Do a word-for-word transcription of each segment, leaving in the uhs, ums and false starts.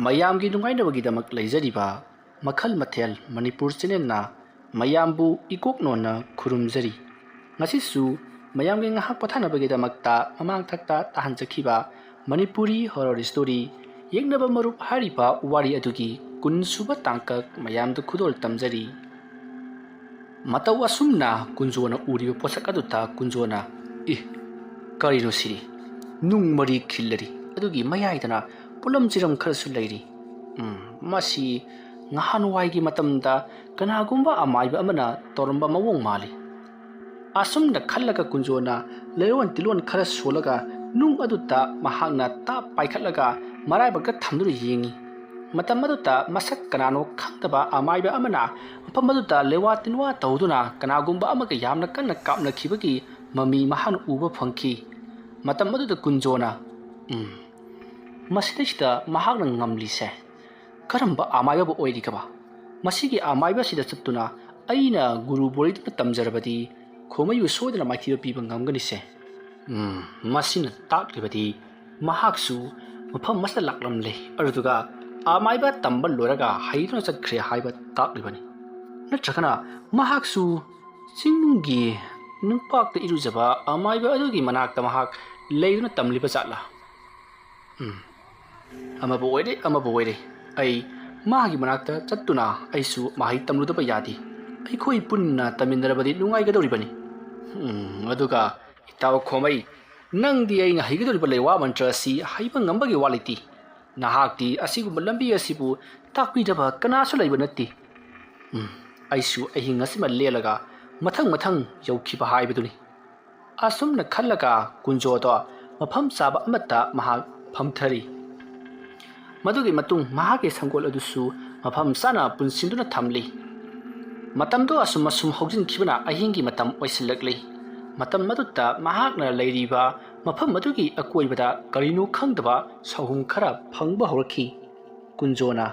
ꯃꯌꯥꯝꯒꯤ ꯅꯨꯡꯉꯥꯏꯅꯕꯒꯤꯗꯃꯛ ꯂꯩꯖꯔꯤꯕ ꯃꯈꯜ ꯃꯊꯦꯜ ꯃꯅꯤꯄꯨꯔ ꯆꯦꯅꯦꯜꯅ ꯃꯌꯥꯝꯕꯨ ꯏꯀꯣꯛ ꯅꯣꯟꯅ ꯈꯨꯔꯨꯝꯖꯔꯤ꯫ ꯉꯁꯤꯁꯨ ꯃꯌꯥꯝꯒꯤ ꯉꯥꯏꯍꯥꯛ ꯄꯣꯊꯥꯅꯕꯒꯤꯗꯃꯛꯇ ꯃꯃꯥꯡꯊꯛꯇ ꯇꯥꯍꯟꯖꯈꯤꯕ ꯃꯅꯤꯄꯨꯔꯤ ꯍꯣꯔꯔ ꯁ꯭ꯇꯣꯔꯤ ꯌꯦꯛꯅꯕ ꯃꯔꯨꯞ ꯍꯥꯏꯔꯤꯕ ꯋꯥꯔꯤ ꯑꯗꯨꯒꯤ ꯀꯨꯟ ꯁꯨꯕ ꯇꯥꯡꯀꯛ ꯃꯌꯥꯝꯗ ꯈꯨꯗꯣꯜ ꯇꯝꯖꯔꯤ꯫ ꯃꯇꯧ ꯑꯁꯨꯝꯅ ꯀꯨꯟꯖꯣꯅ ꯎꯔꯤꯕ ꯄꯣꯠꯁꯛ ꯑꯗꯨꯗ ꯀꯨꯟꯖꯣꯅ, "ꯏ, ꯀꯔꯤꯅꯣ ꯁꯤꯗꯤ? ꯅꯨꯡ ꯃꯔꯤ ꯈꯤꯜꯂꯔꯤ, ꯑꯗꯨꯒꯤ ꯃꯌꯥꯏꯗꯅ ꯄꯣꯠꯂꯝ ꯆꯤꯔꯝ ꯈꯔꯁꯨ ꯂꯩꯔꯤ꯫ ꯎꯝ, ꯃꯁꯤ ꯅꯍꯥꯟꯋꯥꯏꯒꯤ ꯃꯇꯝꯗ ꯀꯅꯥꯒꯨꯝꯕ ꯑꯃꯥꯏꯕ ꯑꯃꯅ ꯇꯧꯔꯝꯕ ꯃꯑꯣꯡ ꯃꯥꯜꯂꯤ"꯫ ꯑꯁꯨꯝꯅ ꯈꯜꯂꯒ ꯀꯨꯟꯖꯣꯅ ꯂꯩꯔꯣꯟ ꯇꯤꯂꯣꯟ ꯈꯔ ꯁꯣꯜꯂꯒ ꯅꯨꯡ ꯑꯗꯨꯗ ꯃꯍꯥꯛꯅ ꯇꯥꯞ ꯄꯥꯏꯈꯠꯂꯒ ꯃꯔꯥꯏꯕꯛꯇ ꯊꯝꯗꯨꯅ ꯌꯦꯡꯉꯤ꯫ ꯃꯇꯝ ꯑꯗꯨꯗ ꯃꯁꯛ ꯀꯅꯥꯅꯣ ꯈꯪꯗꯕ ꯑꯃꯥꯏꯕ ꯑꯃꯅ ꯃꯐꯝ ꯑꯗꯨꯗ ꯂꯦꯋꯥ ꯇꯤꯟꯋꯥ ꯇꯧꯗꯨꯅ ꯀꯅꯥꯒꯨꯝꯕ ꯑꯃꯒ ꯌꯥꯝꯅ ꯀꯟꯅ ꯀꯥꯞꯅꯈꯤꯕꯒꯤ ꯃꯃꯤ ꯃꯍꯥꯛꯅ ꯎꯕ ꯐꯪꯈꯤ꯫ ꯃꯇꯝ ꯑꯗꯨꯗ ꯀꯨꯟꯖꯣꯅ, "ꯎꯝ, ꯃꯁꯤꯗꯩꯁꯤꯗ ꯃꯍꯥꯛꯅ ꯉꯝꯂꯤꯁꯦ ꯀꯔꯝꯕ ꯑꯃꯥꯏꯕꯕꯨ ꯑꯣꯏꯔꯤꯒꯕ? ꯃꯁꯤꯒꯤ ꯑꯃꯥꯏꯕ ꯑꯁꯤꯗ ꯆꯠꯇꯨꯅ ꯑꯩꯅ ꯒꯨꯔꯨ ꯕꯣꯔꯤꯗꯨꯅ ꯇꯝꯖꯔꯕꯗꯤ ꯈꯣꯃꯩꯕꯨ ꯁꯣꯏꯗꯅ ꯃꯥꯏꯊꯤꯕ ꯄꯤꯕ ꯉꯝꯒꯅꯤꯁꯦ꯫ ꯎꯝ, ꯃꯁꯤꯅ ꯇꯥꯛꯂꯤꯕꯗꯤ ꯃꯍꯥꯛꯁꯨ ꯃꯐꯝ ꯑꯁꯤꯗ ꯂꯥꯛꯂꯝꯂꯦ, ꯑꯗꯨꯗꯨꯒ ꯑꯃꯥꯏꯕ ꯇꯝꯕ ꯂꯣꯏꯔꯒ ꯍꯩꯗꯨꯅ ꯆꯠꯈ꯭ꯔꯦ ꯍꯥꯏꯕ ꯇꯥꯛꯂꯤꯕꯅꯤ꯫ ꯅꯠꯇ꯭ꯔꯒꯅ ꯃꯍꯥꯛꯁꯨ ꯆꯤꯡꯒꯤ ꯅꯨꯡꯄꯥꯛꯇ ꯏꯔꯨꯖꯕ ꯑꯃꯥꯏꯕ ꯑꯗꯨꯒꯤ ꯃꯅꯥꯛꯇ ꯃꯍꯥꯛ ꯂꯩꯗꯨꯅ ꯇꯝꯂꯤꯕ ꯖꯥꯠꯂꯥ? ꯎꯝ, ꯑꯃꯕꯨ ꯑꯣꯏꯔꯦ, ꯑꯃꯕꯨ ꯑꯣꯏꯔꯦ, ꯑꯩ ꯃꯥꯒꯤ ꯃꯅꯥꯛꯇ ꯆꯠꯇꯨꯅ ꯑꯩꯁꯨ ꯃꯍꯩ ꯇꯝꯂꯨꯗꯕ ꯌꯥꯗꯦ꯫ ꯑꯩꯈꯣꯏ ꯄꯨꯟꯅ ꯇꯝꯃꯤꯟꯅꯔꯕꯗꯤ ꯅꯨꯡꯉꯥꯏꯒꯗꯧꯔꯤꯕꯅꯤ꯫ ꯎꯝ, ꯑꯗꯨꯒ ꯏꯇꯥꯎ ꯈꯣꯃꯩ, ꯅꯪꯗꯤ ꯑꯩꯅ ꯍꯩꯒꯗꯧꯔꯤꯕ ꯂꯩꯋꯥ ꯃꯟꯇ꯭ꯔ ꯑꯁꯤ ꯍꯩꯕ ꯉꯝꯕꯒꯤ ꯋꯥ ꯂꯩꯇꯦ꯫ ꯅꯍꯥꯛꯇꯤ ꯑꯁꯤꯒꯨꯝꯕ ꯂꯝꯕꯤ ꯑꯁꯤꯕꯨ ꯇꯥꯛꯄꯤꯅꯕ ꯀꯅꯥꯁꯨ ꯂꯩꯕ ꯅꯠꯇꯦ꯫ ꯎꯝ, ꯑꯩꯁꯨ ꯑꯍꯤꯡ ꯑꯁꯤꯃ ꯂꯦꯜꯂꯒ ꯃꯊꯪ ꯃꯊꯪ ꯌꯧꯈꯤꯕ ꯍꯥꯏꯕꯗꯨꯅꯤ꯫ ꯑꯁꯨꯝꯅ ꯈꯜꯂꯒ ꯀꯨꯟꯖꯣꯗꯣ ꯃꯐꯝ ꯆꯥꯕ ꯑꯃꯠꯇ ꯃꯍꯥꯛ ꯐꯝꯊꯔꯤ꯫ ꯃꯗꯨꯒꯤ ꯃꯇꯨꯡ ꯃꯍꯥꯛꯀꯤ ꯁꯪꯒꯣꯜ ꯑꯗꯨꯁꯨ ꯃꯐꯝ ꯆꯥꯅ ꯄꯨꯟꯁꯤꯟꯗꯨꯅ ꯊꯝꯂꯤ꯫ ꯃꯇꯝꯗꯣ ꯑꯁꯨꯝ ꯑꯁꯨꯝ ꯍꯧꯖꯤꯟꯈꯤꯕꯅ ꯑꯍꯤꯡꯒꯤ ꯃꯇꯝ ꯑꯣꯏꯁꯤꯜꯂꯛꯂꯤ꯫ ꯃꯇꯝ ꯑꯗꯨꯗ ꯃꯍꯥꯛꯅ ꯂꯩꯔꯤꯕ ꯃꯐꯝ ꯑꯗꯨꯒꯤ ꯑꯀꯣꯏꯕꯗ ꯀꯔꯤꯅꯣ ꯈꯪꯗꯕ ꯁꯥꯍꯨꯝ ꯈꯔ ꯐꯪꯕ ꯍꯧꯔꯛꯈꯤ꯫ ꯀꯨꯟꯖꯣꯅ,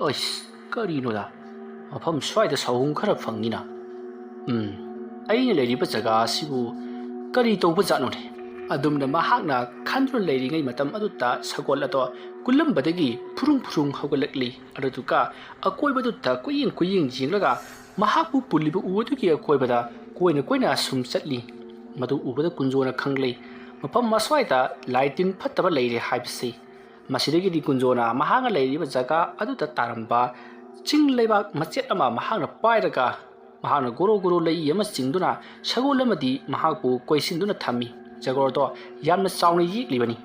"ꯑꯩꯁ, ꯀꯔꯤꯅꯣꯗ? ꯃꯐꯝ ꯁ꯭ꯋꯥꯏꯗ ꯁꯥꯍꯨꯝ ꯈꯔ ꯐꯪꯉꯤꯅ꯫ ꯎꯝ, ꯑꯩꯅ ꯂꯩꯔꯤꯕ ꯖꯒꯥ ꯑꯁꯤꯕꯨ ꯀꯔꯤ ꯇꯧꯕ ꯖꯥꯠꯅꯣꯅꯦ?" ꯑꯗꯨꯝꯅ ꯃꯍꯥꯛꯅ ꯈꯟꯗꯨꯅ ꯂꯩꯔꯤꯉꯩ ꯃꯇꯝ ꯑꯗꯨꯗ ꯁꯒꯣꯜ ꯑꯗꯣ ꯀꯨꯜꯂꯝꯕꯗꯒꯤ ꯐꯨꯔꯨꯡ ꯐꯨꯔꯨꯡ ꯍꯧꯒꯠꯂꯛꯂꯤ꯫ ꯑꯗꯨꯗꯨꯒ ꯑꯀꯣꯏꯕꯗꯨꯗ ꯀꯣꯏꯌꯦꯡ ꯀꯣꯏꯌꯦꯡ ꯌꯦꯡꯂꯒ ꯃꯍꯥꯛꯄꯨ ꯄꯨꯜꯂꯤꯕ ꯎ ꯑꯗꯨꯒꯤ ꯑꯀꯣꯏꯕꯗ ꯀꯣꯏꯅ ꯀꯣꯏꯅ ꯑꯁꯨꯝ ꯆꯠꯂꯤ꯫ ꯃꯗꯨ ꯎꯕꯗ ꯀꯨꯟꯖꯣꯅ ꯈꯪꯂꯦ, ꯃꯐꯝ ꯑꯁ꯭ꯋꯥꯏꯗ ꯂꯥꯏ ꯇꯤꯟ ꯐꯠꯇꯕ ꯂꯩꯔꯦ ꯍꯥꯏꯕꯁꯤ꯫ ꯃꯁꯤꯗꯒꯤꯗꯤ ꯀꯨꯟꯖꯣꯅ ꯃꯍꯥꯛꯅ ꯂꯩꯔꯤꯕ ꯖꯒꯥ ꯑꯗꯨꯗ ꯇꯥꯔꯝꯕ ꯆꯤꯡ ꯂꯩꯕꯥꯛ ꯃꯆꯦꯠ ꯑꯃ ꯃꯍꯥꯛꯅ ꯄꯥꯏꯔꯒ ꯃꯍꯥꯛꯅ ꯒꯣꯔꯣ ꯒꯣꯔꯣ ꯂꯩꯏ ꯑꯃ ꯆꯤꯡꯗꯨꯅ ꯁꯒꯣꯜ ꯑꯃꯗꯤ ꯃꯍꯥꯛꯄꯨ ꯀꯣꯏꯁꯤꯟꯗꯨꯅ ꯊꯝꯃꯤ꯫ ꯖꯒꯣꯔꯗꯣ ꯌꯥꯝꯅ ꯆꯥꯎꯅ ꯌꯦꯛꯂꯤꯕꯅꯤ꯫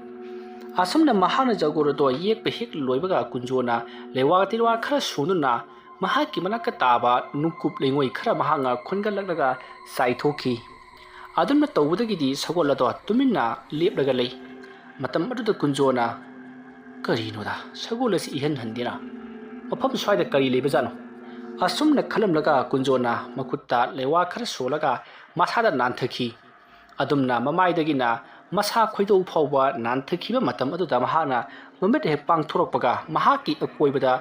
ꯑꯁꯨꯝꯅ ꯃꯍꯥꯛꯅ ꯖꯒꯣꯔꯗꯣ ꯌꯦꯛꯄ ꯍꯦꯛ ꯂꯣꯏꯕꯒ ꯀꯨꯟꯖꯣꯅ ꯂꯩꯋꯥ ꯇꯤꯜꯋꯥ ꯈꯔ ꯁꯣꯟꯗꯨꯅ ꯃꯍꯥꯛꯀꯤ ꯃꯅꯥꯛꯇ ꯇꯥꯕ ꯅꯨꯡꯀꯨꯞ ꯂꯩꯉꯣꯏ ꯈꯔ ꯃꯍꯥꯛꯅ ꯈꯨꯟꯒꯠꯂꯛꯂꯒ ꯆꯥꯏꯊꯣꯛꯈꯤ꯫ ꯑꯗꯨꯝꯅ ꯇꯧꯕꯗꯒꯤꯗꯤ ꯁꯒꯣꯜ ꯑꯗꯣ ꯇꯨꯃꯤꯟꯅ ꯂꯦꯞꯂꯒ ꯂꯩ꯫ ꯃꯇꯝ ꯑꯗꯨꯗ ꯀꯨꯟꯖꯣꯅ, "ꯀꯔꯤꯅꯣꯗ, ꯁꯒꯣꯜ ꯑꯁꯤ ꯏꯍꯟ ꯍꯟꯗꯦꯅ? ꯃꯐꯝ ꯁ꯭ꯋꯥꯏꯗ ꯀꯔꯤ ꯂꯩꯕꯖꯥꯠꯅꯣ?" ꯑꯁꯨꯝꯅ ꯈꯜꯂꯝꯂꯒ ꯀꯨꯟꯖꯣꯅ ꯃꯈꯨꯠꯇ ꯂꯩꯋꯥ ꯈꯔ ꯁꯣꯜꯂꯒ ꯃꯁꯥꯗ ꯅꯥꯟꯊꯈꯤ꯫ ꯑꯗꯨꯝꯅ ꯃꯃꯥꯏꯗꯒꯤꯅ ꯃꯁꯥ ꯈꯣꯏꯗꯧ ꯐꯥꯎꯕ ꯅꯥꯟꯊꯈꯤꯕ ꯃꯇꯝ ꯑꯗꯨꯗ ꯃꯍꯥꯛꯅ ꯃꯃꯤꯠ ꯍꯦꯛ ꯄꯥꯡꯊꯣꯔꯛꯄꯒ ꯃꯍꯥꯛꯀꯤ ꯑꯀꯣꯏꯕꯗ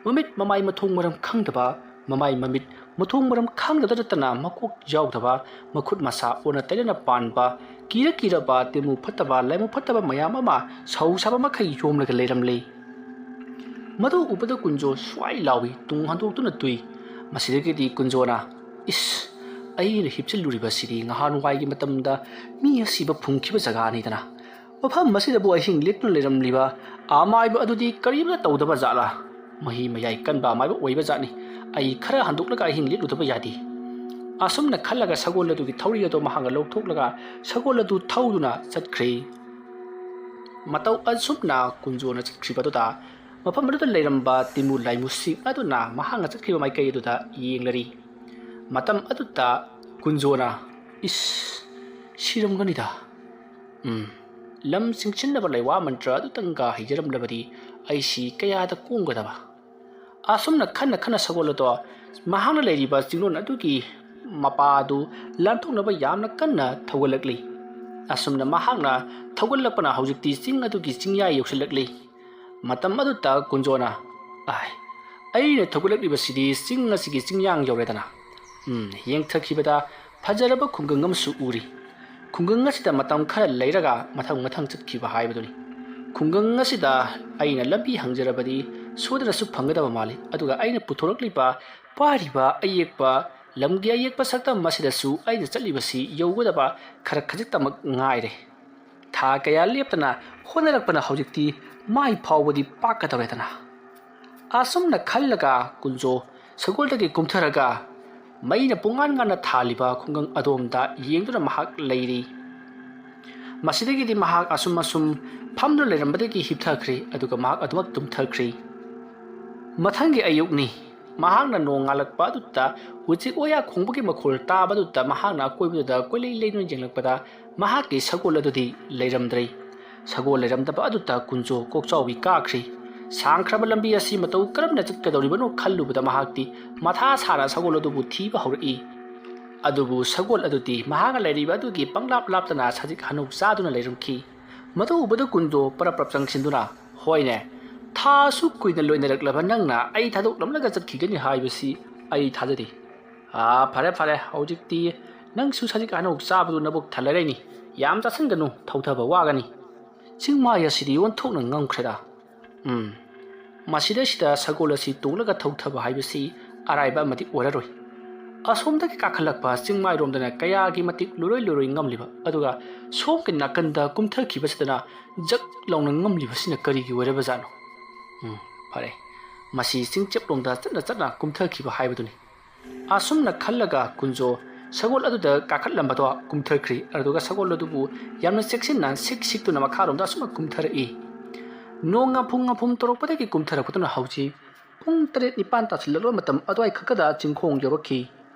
ꯃꯃꯤꯠ ꯃꯃꯥꯏ ꯃꯊꯣꯡ ꯃꯔꯝ ꯈꯪꯗꯕ, ꯃꯃꯥꯏ ꯃꯃꯤꯠ ꯃꯊꯣꯡ ꯃꯔꯝ ꯈꯪꯗꯕ ꯅꯠꯇꯅ ꯃꯀꯣꯛ ꯌꯥꯎꯗꯕ, ꯃꯈꯨꯠ ꯃꯁꯥ ꯑꯣꯟꯅ ꯇꯩꯅꯅ ꯄꯥꯟꯕ, ꯀꯤꯔ ꯀꯤꯔꯕ, ꯇꯤꯟꯃꯨ ꯐꯠꯇꯕ, ꯂꯥꯏꯃꯨ ꯐꯠꯇꯕ ꯃꯌꯥꯝ ꯑꯃ ꯁꯧ ꯁꯥꯕ ꯃꯈꯩ ꯌꯣꯝꯂꯒ ꯂꯩꯔꯝꯂꯦ꯫ ꯃꯗꯨ ꯎꯕꯗ ꯀꯨꯟꯖꯣ ꯁ꯭ꯋꯥꯏ ꯂꯥꯎꯏ, ꯇꯨꯡ ꯍꯟꯗꯣꯛꯇꯨꯅ ꯇꯨꯏ꯫ ꯃꯁꯤꯗꯒꯤꯗꯤ ꯀꯨꯟꯖꯣꯅ, "ꯏꯁ, ꯑꯩꯅ ꯍꯤꯞꯆꯤꯜꯂꯨꯔꯤꯕꯁꯤꯗꯤ ꯉꯍꯥꯟꯋꯥꯏꯒꯤ ꯃꯇꯝꯗ ꯃꯤ ꯑꯁꯤꯕ ꯐꯨꯝꯈꯤꯕ ꯖꯒꯥꯅꯤꯗꯅ꯫ ꯃꯐꯝ ꯑꯁꯤꯗꯕꯨ ꯑꯍꯤꯡ ꯂꯦꯛꯇꯨꯅ ꯂꯩꯔꯝꯂꯤꯕ ꯑꯃꯥꯏꯕ ꯑꯗꯨꯗꯤ ꯀꯔꯤꯝꯇ ꯇꯧꯗꯕ ꯖꯥꯠꯂꯥ? ꯃꯍꯤ ꯃꯌꯥꯏ ꯀꯟꯕ ꯑꯃꯥꯏꯕ ꯑꯣꯏꯕ ꯖꯥꯠꯅꯤ꯫ ꯑꯩ ꯈꯔ ꯍꯟꯗꯣꯛꯂꯒ ꯑꯍꯤꯡ ꯂꯦꯛꯂꯨꯗꯕ ꯌꯥꯗꯦ꯫" ꯑꯁꯨꯝꯅ ꯈꯜꯂꯒ ꯁꯒꯣꯜ ꯑꯗꯨꯒꯤ ꯊꯧꯔꯤ ꯑꯗꯨ ꯃꯍꯥꯛꯅ ꯂꯧꯊꯣꯛꯂꯒ ꯁꯒꯣꯜ ꯑꯗꯨ ꯊꯧꯗꯨꯅ ꯆꯠꯈ꯭ꯔꯦ꯫ ꯃꯇꯧ ꯑꯁꯨꯝꯅ ꯀꯨꯟꯖꯣꯅ ꯆꯠꯈ꯭ꯔꯤꯕ ꯑꯗꯨꯗ ꯃꯐꯝ ꯑꯗꯨꯗ ꯂꯩꯔꯝꯕ ꯇꯤꯃꯨ ꯂꯥꯏꯃꯨꯁꯤꯡ ꯑꯗꯨꯅ ꯃꯍꯥꯛꯅ ꯆꯠꯈ꯭ꯔꯤꯕ ꯃꯥꯏꯀꯩ ꯑꯗꯨꯗ ꯌꯦꯡꯂꯔꯤ꯫ ꯃꯇꯝ ꯑꯗꯨꯗ ꯀꯨꯟꯖꯣꯅ, "ꯏꯁ, ꯁꯤꯔꯝꯒꯅꯤꯗ꯫ ꯎꯝ, ꯂꯝ ꯆꯤꯡꯁꯤꯟꯅꯕ ꯂꯩꯋꯥ ꯃꯟꯇ꯭ꯔ ꯑꯗꯨꯇꯪꯒ ꯍꯩꯖꯔꯝꯂꯕꯗꯤ ꯑꯩꯁꯤ ꯀꯌꯥꯗ ꯀꯣꯝꯒꯗꯕ꯫" ꯑꯁꯨꯝꯅ ꯈꯟꯅ ꯈꯟꯅ ꯁꯒꯣꯜ ꯑꯗꯣ ꯃꯍꯥꯛꯅ ꯂꯩꯔꯤꯕ ꯆꯤꯡꯂꯣꯟ ꯑꯗꯨꯒꯤ ꯃꯄꯥ ꯑꯗꯨ ꯂꯥꯟꯊꯣꯛꯅꯕ ꯌꯥꯝꯅ ꯀꯟꯅ ꯊꯧꯒꯠꯂꯛꯂꯤ꯫ ꯑꯁꯨꯝꯅ ꯃꯍꯥꯛꯅ ꯊꯧꯒꯠꯂꯛꯄꯅ ꯍꯧꯖꯤꯛꯇꯤ ꯆꯤꯡ ꯑꯗꯨꯒꯤ ꯆꯤꯡꯌꯥ ꯌꯧꯁꯤꯜꯂꯛꯂꯤ꯫ ꯃꯇꯝ ꯑꯗꯨꯗ ꯀꯨꯟꯖꯣꯅ, "ꯑꯥꯏ, ꯑꯩꯅ ꯊꯧꯒꯠꯂꯛꯂꯤꯕꯁꯤꯗꯤ ꯆꯤꯡ ꯑꯁꯤꯒꯤ ꯆꯤꯡꯌꯥꯡ ꯌꯧꯔꯦꯗꯅ꯫ ꯎꯝ, ꯌꯦꯡꯊꯈꯤꯕꯗ ꯐꯖꯔꯕ ꯈꯨꯡꯒꯪ ꯑꯃꯁꯨ ꯎꯔꯤ꯫ ꯈꯨꯡꯒꯪ ꯑꯁꯤꯗ ꯃꯇꯝ ꯈꯔ ꯂꯩꯔꯒ ꯃꯊꯪ ꯃꯊꯪ ꯆꯠꯈꯤꯕ ꯍꯥꯏꯕꯗꯨꯅꯤ꯫ ꯈꯨꯡꯒꯪ ꯑꯁꯤꯗ ꯑꯩꯅ ꯂꯝꯕꯤ ꯍꯪꯖꯔꯕꯗꯤ ꯁꯣꯏꯗꯅꯁꯨ ꯐꯪꯒꯗꯕ ꯃꯥꯜꯂꯤ, ꯑꯗꯨꯒ ꯑꯩꯅ ꯄꯨꯊꯣꯔꯛꯂꯤꯕ, ꯄꯥꯔꯤꯕ ꯑꯌꯦꯛꯄ, ꯂꯝꯒꯤ ꯑꯌꯦꯛꯄ ꯁꯛꯇꯝ ꯑꯁꯤꯗꯁꯨ ꯑꯩꯅ ꯆꯠꯂꯤꯕꯁꯤ ꯌꯧꯒꯗꯕ ꯈꯔ ꯈꯖꯤꯛꯇꯃꯛ ꯉꯥꯏꯔꯦ꯫ ꯊꯥ ꯀꯌꯥ ꯂꯦꯞꯇꯅ ꯍꯣꯠꯅꯔꯛꯄꯅ ꯍꯧꯖꯤꯛꯇꯤ ꯃꯥꯏ ꯐꯥꯎꯕꯗꯤ ꯄꯥꯛꯀꯗꯧꯔꯦꯗꯅ꯫ ꯑꯁꯨꯝꯅ ꯈꯜꯂꯒ ꯀꯨꯟꯖꯣ ꯁꯒꯣꯜꯗꯒꯤ ꯀꯨꯝꯊꯔꯒ ꯃꯩꯅ ꯄꯨꯡꯉꯥꯟ ꯉꯥꯟꯅ ꯊꯥꯜꯂꯤꯕ ꯈꯨꯡꯒꯪ ꯑꯗꯣꯝꯗ ꯌꯦꯡꯗꯨꯅ ꯃꯍꯥꯛ ꯂꯩꯔꯤ꯫ ꯃꯁꯤꯗꯒꯤꯗꯤ ꯃꯍꯥꯛ ꯑꯁꯨꯝ ꯑꯁꯨꯝ ꯐꯝꯗꯨꯅ ꯂꯩꯔꯝꯕꯗꯒꯤ ꯍꯤꯞꯊꯈ꯭ꯔꯦ, ꯑꯗꯨꯒ ꯃꯍꯥꯛ ꯑꯗꯨꯃꯛ ꯇꯨꯝꯊꯈ꯭ꯔꯦ꯫ ꯃꯊꯪꯒꯤ ꯑꯌꯨꯛꯅꯤ꯫ ꯃꯍꯥꯛꯅ ꯅꯣꯡ ꯉꯥꯜꯂꯛꯄ ꯑꯗꯨꯗ ꯎꯆꯦꯛ ꯋꯥꯌꯥ ꯈꯣꯡꯕꯒꯤ ꯃꯈꯣꯜ ꯇꯥꯕ ꯑꯗꯨꯗ ꯃꯍꯥꯛꯅ ꯑꯀꯣꯏꯕꯗꯨꯗ ꯀꯣꯏꯂꯩ ꯂꯩꯗꯨꯅ ꯌꯦꯡꯂꯛꯄꯗ ꯃꯍꯥꯛꯀꯤ ꯁꯒꯣꯜ ꯑꯗꯨꯗꯤ ꯂꯩꯔꯝꯗ꯭ꯔꯦ꯫ ꯁꯒꯣꯜ ꯂꯩꯔꯝꯗꯕ ꯑꯗꯨꯗ ꯀꯨꯟꯖꯣ ꯀꯣꯛꯆꯥꯎꯕꯤ ꯀꯥꯈ꯭ꯔꯦ꯫ ꯁꯥꯡꯈ꯭ꯔꯕ ꯂꯝꯕꯤ ꯑꯁꯤ ꯃꯇꯧ ꯀꯔꯝꯅ ꯆꯠꯀꯗꯧꯔꯤꯕꯅꯣ ꯈꯜꯂꯨꯕꯗ ꯃꯍꯥꯛꯇꯤ ꯃꯊꯥ ꯁꯥꯅ ꯁꯒꯣꯜ ꯑꯗꯨꯕꯨ ꯊꯤꯕ ꯍꯧꯔꯛꯏ꯫ ꯑꯗꯨꯕꯨ ꯁꯒꯣꯜ ꯑꯗꯨꯗꯤ ꯃꯍꯥꯛꯅ ꯂꯩꯔꯤꯕ ꯑꯗꯨꯒꯤ ꯄꯪꯂꯥꯞ ꯂꯥꯞꯇꯅ ꯁꯖꯤꯛ ꯍꯅꯧ ꯆꯥꯗꯨꯅ ꯂꯩꯔꯝꯈꯤ꯫ ꯃꯗꯨ ꯎꯕꯗ ꯀꯨꯟꯖꯣ ꯄꯔꯞ ꯄꯔꯞ ꯆꯪꯁꯤꯟꯗꯨꯅ, "ꯍꯣꯏꯅꯦ, ꯊꯥ ꯑꯁꯨꯛ ꯀꯨꯏꯅ ꯂꯣꯏꯅꯔꯛꯂꯕ ꯅꯪꯅ ꯑꯩ ꯊꯥꯗꯣꯛꯂꯝꯂꯒ ꯆꯠꯈꯤꯒꯅꯤ ꯍꯥꯏꯕꯁꯤ ꯑꯩ ꯊꯥꯖꯗꯦ꯫ ꯑꯥ, ꯐꯔꯦ ꯐꯔꯦ, ꯍꯧꯖꯤꯛꯇꯤ ꯅꯪꯁꯨ ꯁꯖꯤꯛ ꯍꯅꯧ ꯆꯥꯕꯗꯨ ꯅꯕꯨꯛ ꯊꯜꯂꯔꯣꯏꯅꯤ꯫ ꯌꯥꯝ ꯆꯥꯁꯤꯟꯒꯅꯨ, ꯊꯧꯊꯕ ꯋꯥꯒꯅꯤ꯫ ꯆꯤꯡꯃꯥꯏ ꯑꯁꯤꯗꯤ ꯑꯣꯟꯊꯣꯛꯅ ꯉꯝꯈ꯭ꯔꯦꯗ꯫ ꯎꯝ, ꯃꯁꯤꯗꯩꯁꯤꯗ ꯁꯒꯣꯜ ꯑꯁꯤ ꯇꯣꯡꯂꯒ ꯊꯧꯊꯕ ꯍꯥꯏꯕꯁꯤ ꯑꯔꯥꯏꯕ ꯑꯃꯗꯤ ꯑꯣꯏꯔꯔꯣꯏ꯫ ꯑꯁꯣꯝꯗꯒꯤ ꯀꯥꯈꯠꯂꯛꯄ ꯆꯤꯡꯃꯥꯏꯔꯣꯝꯗꯅ ꯀꯌꯥꯒꯤ ꯃꯇꯤꯛ ꯂꯨꯔꯣꯏ ꯂꯨꯔꯣꯏ ꯉꯝꯂꯤꯕ, ꯑꯗꯨꯒ ꯁꯣꯝꯒꯤ ꯅꯥꯀꯟꯗ ꯀꯨꯝꯊꯈꯤꯕꯁꯤꯗꯅ ꯖꯛ ꯂꯥꯎꯅ ꯉꯝꯂꯤꯕꯁꯤꯅ ꯀꯔꯤꯒꯤ ꯑꯣꯏꯔꯕꯖꯥꯠꯅꯣ? ꯎꯝ, ꯐꯔꯦ, ꯃꯁꯤ ꯆꯤꯡꯆꯦꯞꯂꯣꯝꯗ ꯆꯠꯅ ꯆꯠꯅ ꯀꯨꯝꯊꯈꯤꯕ ꯍꯥꯏꯕꯗꯨꯅꯤ꯫ ꯑꯁꯨꯝꯅ ꯈꯜꯂꯒ ꯀꯨꯟꯖꯣ ꯁꯒꯣꯜ ꯑꯗꯨꯗ ꯀꯥꯈꯠꯂꯝꯕꯗꯣ ꯀꯨꯝꯊꯈ꯭ꯔꯤ, ꯑꯗꯨꯒ ꯁꯒꯣꯜ ꯑꯗꯨꯕꯨ ꯌꯥꯝꯅ ꯆꯦꯛꯁꯤꯟꯅ ꯁꯤꯛ ꯁꯤꯛꯇꯨꯅ ꯃꯈꯥꯔꯣꯝꯗ ꯑꯁꯨꯝꯅ ꯀꯨꯝꯊꯔꯛꯏ꯫ ꯅꯣꯡ ꯉꯥꯐꯨꯝ ꯉꯥꯐꯨꯝ ꯇꯧꯔꯛꯄꯗꯒꯤ ꯀꯨꯝꯊꯔꯛꯄꯗꯨꯅ ꯍꯧꯖꯤꯛ ꯄꯨꯡ ꯇꯔꯦꯠ ꯅꯤꯄꯥꯟ ꯇꯥꯁꯤꯜꯂꯛꯂꯕ ꯃꯇꯝ ꯑꯗꯨꯋꯥꯏ ꯈꯛꯇꯗ ꯆꯤꯡꯈꯣꯡ ꯌꯧꯔꯛꯈꯤ꯫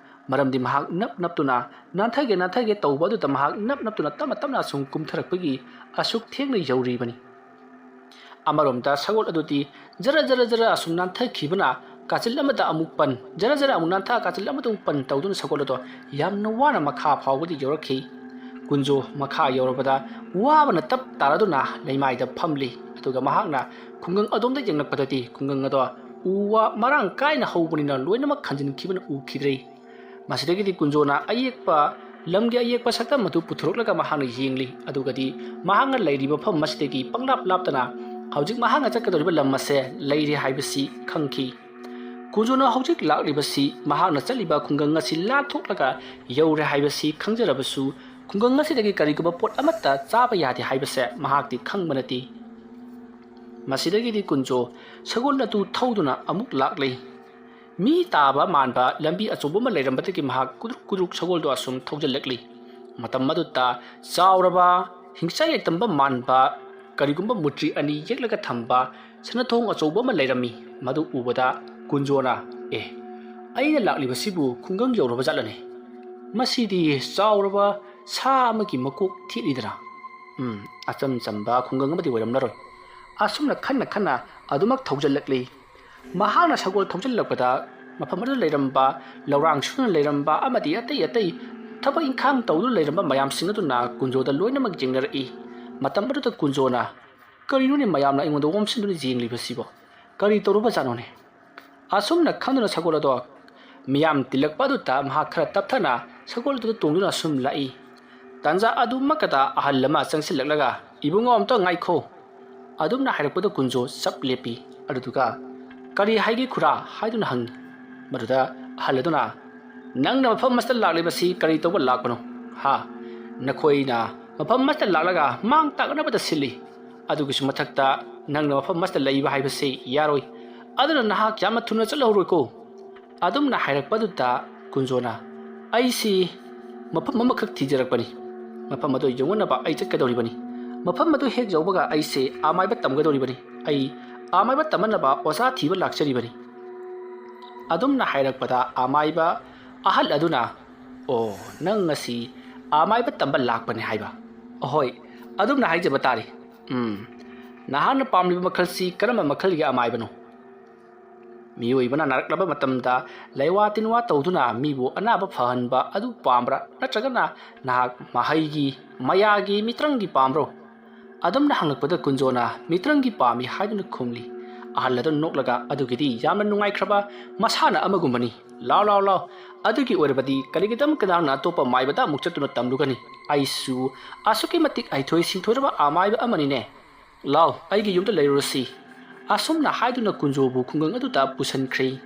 ꯃꯔꯝꯗꯤ ꯃꯍꯥꯛ ꯅꯞ ꯅꯞꯇꯨꯅ ꯅꯥꯟꯊꯒꯦ ꯅꯥꯟꯊꯒꯦ ꯇꯧꯕ ꯑꯗꯨꯗ ꯃꯍꯥꯛ ꯅꯞ ꯅꯞꯇꯨꯅ ꯇꯞꯅ ꯇꯞꯅ ꯑꯁꯨꯝ ꯀꯨꯝꯊꯔꯛꯄꯒꯤ ꯑꯁꯨꯛ ꯊꯦꯡꯅ ꯌꯧꯔꯤꯕꯅꯤ꯫ ꯑꯃꯔꯣꯝꯗ ꯁꯒꯣꯜ ꯑꯗꯨꯗꯤ ꯖꯔ ꯖꯔ ꯖꯔ ꯑꯁꯨꯝ ꯅꯥꯟꯊꯈꯤꯕꯅ ꯀꯥꯆꯤꯜ ꯑꯃꯗ ꯑꯃꯨꯛ ꯄꯟ, ꯖꯔ ꯖꯔ ꯑꯃꯨꯛ ꯅꯥꯟꯊ ꯀꯥꯆꯤꯜ ꯑꯃꯗ ꯑꯃꯨꯛ ꯄꯟ ꯇꯧꯗꯨꯅ ꯁꯒꯣꯜ ꯑꯗꯣ ꯌꯥꯝꯅ ꯋꯥꯅ ꯃꯈꯥ ꯐꯥꯎꯕꯗꯤ ꯌꯧꯔꯛꯈꯤ꯫ ꯀꯨꯟꯖꯣ ꯃꯈꯥ ꯌꯧꯔꯕꯗ ꯋꯥꯕꯅ ꯇꯞ ꯇꯥꯔꯗꯨꯅ ꯂꯩꯃꯥꯏꯗ ꯐꯝꯂꯤ, ꯑꯗꯨꯒ ꯃꯍꯥꯛꯅ ꯈꯨꯡꯒꯪ ꯑꯗꯣꯝꯗ ꯌꯦꯡꯂꯛꯄꯗꯗꯤ ꯈꯨꯡꯒꯪ ꯑꯗꯣ ꯎ ꯋꯥ ꯃꯔꯥꯡ ꯀꯥꯏꯅ ꯍꯧꯕꯅꯤꯅ ꯂꯣꯏꯅꯃꯛ ꯈꯟꯖꯤꯟꯈꯤꯕꯅ ꯎꯈꯤꯗ꯭ꯔꯦ꯫ ꯃꯁꯤꯗꯒꯤꯗꯤ ꯀꯨꯟꯖꯣꯅ ꯑꯌꯦꯛꯄ ꯂꯝꯒꯤ ꯑꯌꯦꯛꯄ ꯁꯛꯇꯝ ꯑꯗꯨ ꯄꯨꯊꯣꯔꯛꯂꯒ ꯃꯍꯥꯛꯅ ꯌꯦꯡꯂꯤ꯫ ꯑꯗꯨꯒꯗꯤ ꯃꯍꯥꯛꯅ ꯂꯩꯔꯤꯕ ꯃꯐꯝ ꯑꯁꯤꯗꯒꯤ ꯄꯪꯂꯥꯞ ꯂꯥꯞꯇꯅ ꯍꯧꯖꯤꯛ ꯃꯍꯥꯛꯅ ꯆꯠꯀꯗꯧꯔꯤꯕ ꯂꯝ ꯑꯁꯦ ꯂꯩꯔꯦ ꯍꯥꯏꯕꯁꯤ ꯈꯪꯈꯤ꯫ ꯀꯨꯟꯖꯣꯅ ꯍꯧꯖꯤꯛ ꯂꯥꯛꯂꯤꯕꯁꯤ ꯃꯍꯥꯛꯅ ꯆꯠꯂꯤꯕ ꯈꯨꯡꯒꯪ ꯑꯁꯤ ꯂꯥꯟꯊꯣꯛꯂꯒ ꯌꯧꯔꯦ ꯍꯥꯏꯕꯁꯤ ꯈꯪꯖꯔꯕꯁꯨ, ꯈꯨꯡꯒꯪ ꯑꯁꯤꯗꯒꯤ ꯀꯔꯤꯒꯨꯝꯕ ꯄꯣꯠ ꯑꯃꯠꯇ ꯆꯥꯕ ꯌꯥꯗꯦ ꯍꯥꯏꯕꯁꯦ ꯃꯍꯥꯛꯇꯤ ꯈꯪꯕ ꯅꯠꯇꯦ꯫ ꯃꯁꯤꯗꯒꯤꯗꯤ ꯀꯨꯟꯖꯣ ꯁꯒꯣꯜ ꯑꯗꯨ ꯊꯧꯗꯨꯅ ꯑꯃꯨꯛ ꯂꯥꯛꯂꯤ꯫ ꯃꯤ ꯇꯥꯕ ꯃꯥꯟꯕ ꯂꯝꯕꯤ ꯑꯆꯧꯕ ꯑꯃ ꯂꯩꯔꯝꯕꯗꯒꯤ ꯃꯍꯥꯛ ꯀꯨꯗ꯭ꯔꯨꯛ ꯀꯨꯗ꯭ꯔꯨꯛ ꯁꯒꯣꯜꯗꯨ ꯑꯁꯨꯝ ꯊꯧꯖꯤꯜꯂꯛꯂꯤ꯫ ꯃꯇꯝ ꯑꯗꯨꯗ ꯆꯥꯎꯔꯕ, ꯍꯤꯡꯆꯥꯏ ꯂꯩꯇꯝꯕ ꯃꯥꯟꯕ ꯀꯔꯤꯒꯨꯝꯕ ꯃꯨꯔꯇꯤ ꯑꯅꯤ ꯌꯦꯛꯂꯒ ꯊꯝꯕ ꯁꯅꯥꯊꯣꯡ ꯑꯆꯧꯕ ꯑꯃ ꯂꯩꯔꯝꯃꯤ꯫ ꯃꯗꯨ ꯎꯕꯗ ꯀꯨꯟꯖꯣꯅ, "ꯑꯦ, ꯑꯩꯅ ꯂꯥꯛꯂꯤꯕꯁꯤꯕꯨ ꯈꯨꯡꯒꯪ ꯌꯧꯔꯕ ꯖꯥꯠꯂꯅꯦ? ꯃꯁꯤꯗꯤ ꯆꯥꯎꯔꯕ ꯁꯥ ꯑꯃꯒꯤ ꯃꯀꯣꯛ ꯊꯦꯠꯂꯤꯗꯅ꯫ ꯎꯝ, ꯑꯆꯝ ꯆꯝꯕ ꯈꯨꯡꯒꯪ ꯑꯃꯗꯤ ꯑꯣꯏꯔꯝꯂꯔꯣꯏ"꯫ ꯑꯁꯨꯝꯅ ꯈꯟꯅ ꯈꯟꯅ ꯑꯗꯨꯃꯛ ꯊꯧꯖꯤꯜꯂꯛꯂꯤ꯫ ꯃꯍꯥꯛꯅ ꯁꯒꯣꯜ ꯊꯧꯖꯤꯜꯂꯛꯄꯗ ꯃꯐꯝ ꯑꯗꯨꯗ ꯂꯩꯔꯝꯕ ꯂꯧꯔꯥꯡ ꯁꯨꯅ ꯂꯩꯔꯝꯕ ꯑꯃꯗꯤ ꯑꯇꯩ ꯑꯇꯩ ꯊꯕꯛ ꯏꯪꯈꯥꯡ ꯇꯧꯗꯨꯅ ꯂꯩꯔꯝꯕ ꯃꯌꯥꯝꯁꯤꯡ ꯑꯗꯨꯅ ꯀꯨꯟꯖꯣꯗ ꯂꯣꯏꯅꯃꯛ ꯌꯦꯡꯅꯔꯛꯏ꯫ ꯃꯇꯝ ꯑꯗꯨꯗ ꯀꯨꯟꯖꯣꯅ, "ꯀꯔꯤꯅꯣꯅꯦ ꯃꯌꯥꯝꯅ ꯑꯩꯉꯣꯟꯗ ꯑꯣꯝꯁꯤꯟꯗꯨꯅ ꯌꯦꯡꯂꯤꯕꯁꯤꯕꯣ? ꯀꯔꯤ ꯇꯧꯔꯨꯕꯖꯥꯠꯅꯣꯅꯦ?" ꯑꯁꯨꯝꯅ ꯈꯟꯗꯨꯅ ꯁꯒꯣꯜ ꯑꯗꯣ ꯃꯤꯌꯥꯝ ꯇꯤꯜꯂꯛꯄ ꯑꯗꯨꯗ ꯃꯍꯥꯛ ꯈꯔ ꯇꯞꯊꯅ ꯁꯒꯣꯜ ꯑꯗꯨꯗ ꯇꯣꯡꯗꯨꯅ ꯁꯨꯝ ꯂꯥꯛꯏ꯫ ꯇꯥꯟꯖꯥ ꯑꯗꯨꯃꯛꯇꯗ ꯑꯍꯜ ꯑꯃ ꯆꯪꯁꯤꯜꯂꯛꯂꯒ, "ꯏꯕꯨꯡꯉꯣ, ꯑꯝꯇ ꯉꯥꯏꯈꯣ"꯫ ꯑꯗꯨꯝꯅ ꯍꯥꯏꯔꯛꯄꯗ ꯀꯨꯟꯖꯣ ꯆꯞ ꯂꯦꯞꯄꯤ꯫ ꯑꯗꯨꯗꯨꯒ, "ꯀꯔꯤ ꯍꯥꯏꯒꯦ ꯈꯨꯔꯥ?" ꯍꯥꯏꯗꯨꯅ ꯍꯪꯉꯤ꯫ ꯃꯗꯨꯗ ꯑꯍꯜ ꯑꯗꯨꯅ, "ꯅꯪꯅ ꯃꯐꯝ ꯑꯁꯤꯗ ꯂꯥꯛꯂꯤꯕꯁꯤ ꯀꯔꯤ ꯇꯧꯕ ꯂꯥꯛꯄꯅꯣ? ꯍꯥ? ꯅꯈꯣꯏꯅ ꯃꯐꯝ ꯑꯁꯤꯗ ꯂꯥꯛꯂꯒ ꯃꯥꯡ ꯇꯥꯛꯅꯕꯗ ꯁꯤꯜꯂꯤ꯫ ꯑꯗꯨꯒꯤꯁꯨ ꯃꯊꯛꯇ ꯅꯪꯅ ꯃꯐꯝ ꯑꯁꯤꯗ ꯂꯩꯕ ꯍꯥꯏꯕꯁꯤ ꯌꯥꯔꯣꯏ꯫ ꯑꯗꯨꯅ ꯅꯍꯥꯛ ꯌꯥꯝꯅ ꯊꯨꯅ ꯆꯠꯍꯧꯔꯣꯏꯀꯣ"꯫ ꯑꯗꯨꯝꯅ ꯍꯥꯏꯔꯛꯄꯗꯨꯗ ꯀꯨꯟꯖꯣꯅ, "ꯑꯩꯁꯤ ꯃꯐꯝ ꯑꯃꯈꯛ ꯊꯤꯖꯔꯛꯄꯅꯤ꯫ ꯃꯐꯝ ꯑꯗꯨ ꯌꯧꯅꯅꯕ ꯑꯩ ꯆꯠꯀꯗꯧꯔꯤꯕꯅꯤ꯫ ꯃꯐꯝ ꯑꯗꯨ ꯍꯦꯛ ꯌꯧꯕꯒ ꯑꯩꯁꯦ ꯑꯃꯥꯏꯕ ꯇꯝꯒꯗꯧꯔꯤꯕꯅꯤ꯫ ꯑꯩ ꯑꯃꯥꯏꯕ ꯇꯝꯅꯅꯕ ꯑꯣꯖꯥ ꯊꯤꯕ ꯂꯥꯛꯆꯔꯤꯕꯅꯤ"꯫ ꯑꯗꯨꯝꯅ ꯍꯥꯏꯔꯛꯄꯗ ꯑꯃꯥꯏꯕ ꯑꯍꯜ ꯑꯗꯨꯅ, "ꯑꯣ, ꯅꯪ ꯉꯁꯤ ꯑꯃꯥꯏꯕ ꯇꯝꯕ ꯂꯥꯛꯄꯅꯤ ꯍꯥꯏꯕ? ꯑꯍꯣꯏ, ꯑꯗꯨꯝꯅ ꯍꯥꯏꯖꯕ ꯇꯥꯔꯦ꯫ ꯎꯝ, ꯅꯍꯥꯛꯅ ꯄꯥꯝꯂꯤꯕ ꯃꯈꯜꯁꯤ ꯀꯔꯝꯕ ꯃꯈꯜꯒꯤ ꯑꯃꯥꯏꯕꯅꯣ?" ꯃꯤꯑꯣꯏꯕꯅ ꯅꯥꯔꯛꯂꯕ ꯃꯇꯝꯗ ꯂꯩꯋꯥ ꯇꯤꯟꯋꯥ ꯇꯧꯗꯨꯅ ꯃꯤꯕꯨ ꯑꯅꯥꯕ ꯐꯍꯟꯕ ꯑꯗꯨ ꯄꯥꯝꯕ꯭ꯔꯥ, ꯅꯠꯇ꯭ꯔꯒꯅ ꯅꯍꯥꯛ ꯃꯍꯩꯒꯤ, ꯃꯌꯥꯒꯤ, ꯃꯤꯇ꯭ꯔꯪꯒꯤ ꯄꯥꯝꯕ꯭ꯔꯣ? ꯑꯗꯨꯝꯅ ꯍꯪꯂꯛꯄꯗ ꯀꯨꯟꯖꯣꯅ ꯃꯤꯇ꯭ꯔꯪꯒꯤ ꯄꯥꯝꯃꯤ ꯍꯥꯏꯗꯨꯅ ꯈꯨꯝꯂꯤ꯫ ꯑꯍꯜ ꯑꯗꯨꯅ ꯅꯣꯛꯂꯒ, "ꯑꯗꯨꯒꯤꯗꯤ ꯌꯥꯝꯅ ꯅꯨꯡꯉꯥꯏꯈ꯭ꯔꯕ ꯃꯁꯥꯟꯅ ꯑꯃꯒꯨꯝꯕꯅꯤ꯫ ꯂꯥꯎ, ꯂꯥꯎ, ꯂꯥꯎ, ꯑꯗꯨꯒꯤ ꯑꯣꯏꯔꯕꯗꯤ ꯀꯔꯤꯒꯤꯗꯃꯛꯇ ꯅꯍꯥꯛꯅ ꯑꯇꯣꯞꯄ ꯃꯥꯏꯕꯗ ꯑꯃꯨꯛ ꯆꯠꯇꯨꯅ ꯇꯝꯂꯨꯒꯅꯤ? ꯑꯩꯁꯨ ꯑꯁꯨꯛꯀꯤ ꯃꯇꯤꯛ ꯍꯩꯊꯣꯏ ꯁꯤꯡꯊꯣꯏꯔꯕ ꯑꯃꯥꯏꯕ ꯑꯃꯅꯤꯅꯦ꯫ ꯂꯥꯎ, ꯑꯩꯒꯤ ꯌꯨꯝꯗ ꯂꯩꯔꯨꯔꯁꯤ꯫ ꯑꯁꯨꯝꯅ ꯍꯥꯏꯗꯨꯅ ꯀꯨꯟꯖꯣꯕꯨ ꯈꯨꯡꯒꯪ ꯑꯗꯨꯗ ꯄꯨꯁꯤꯟꯈ꯭ꯔꯦ꯫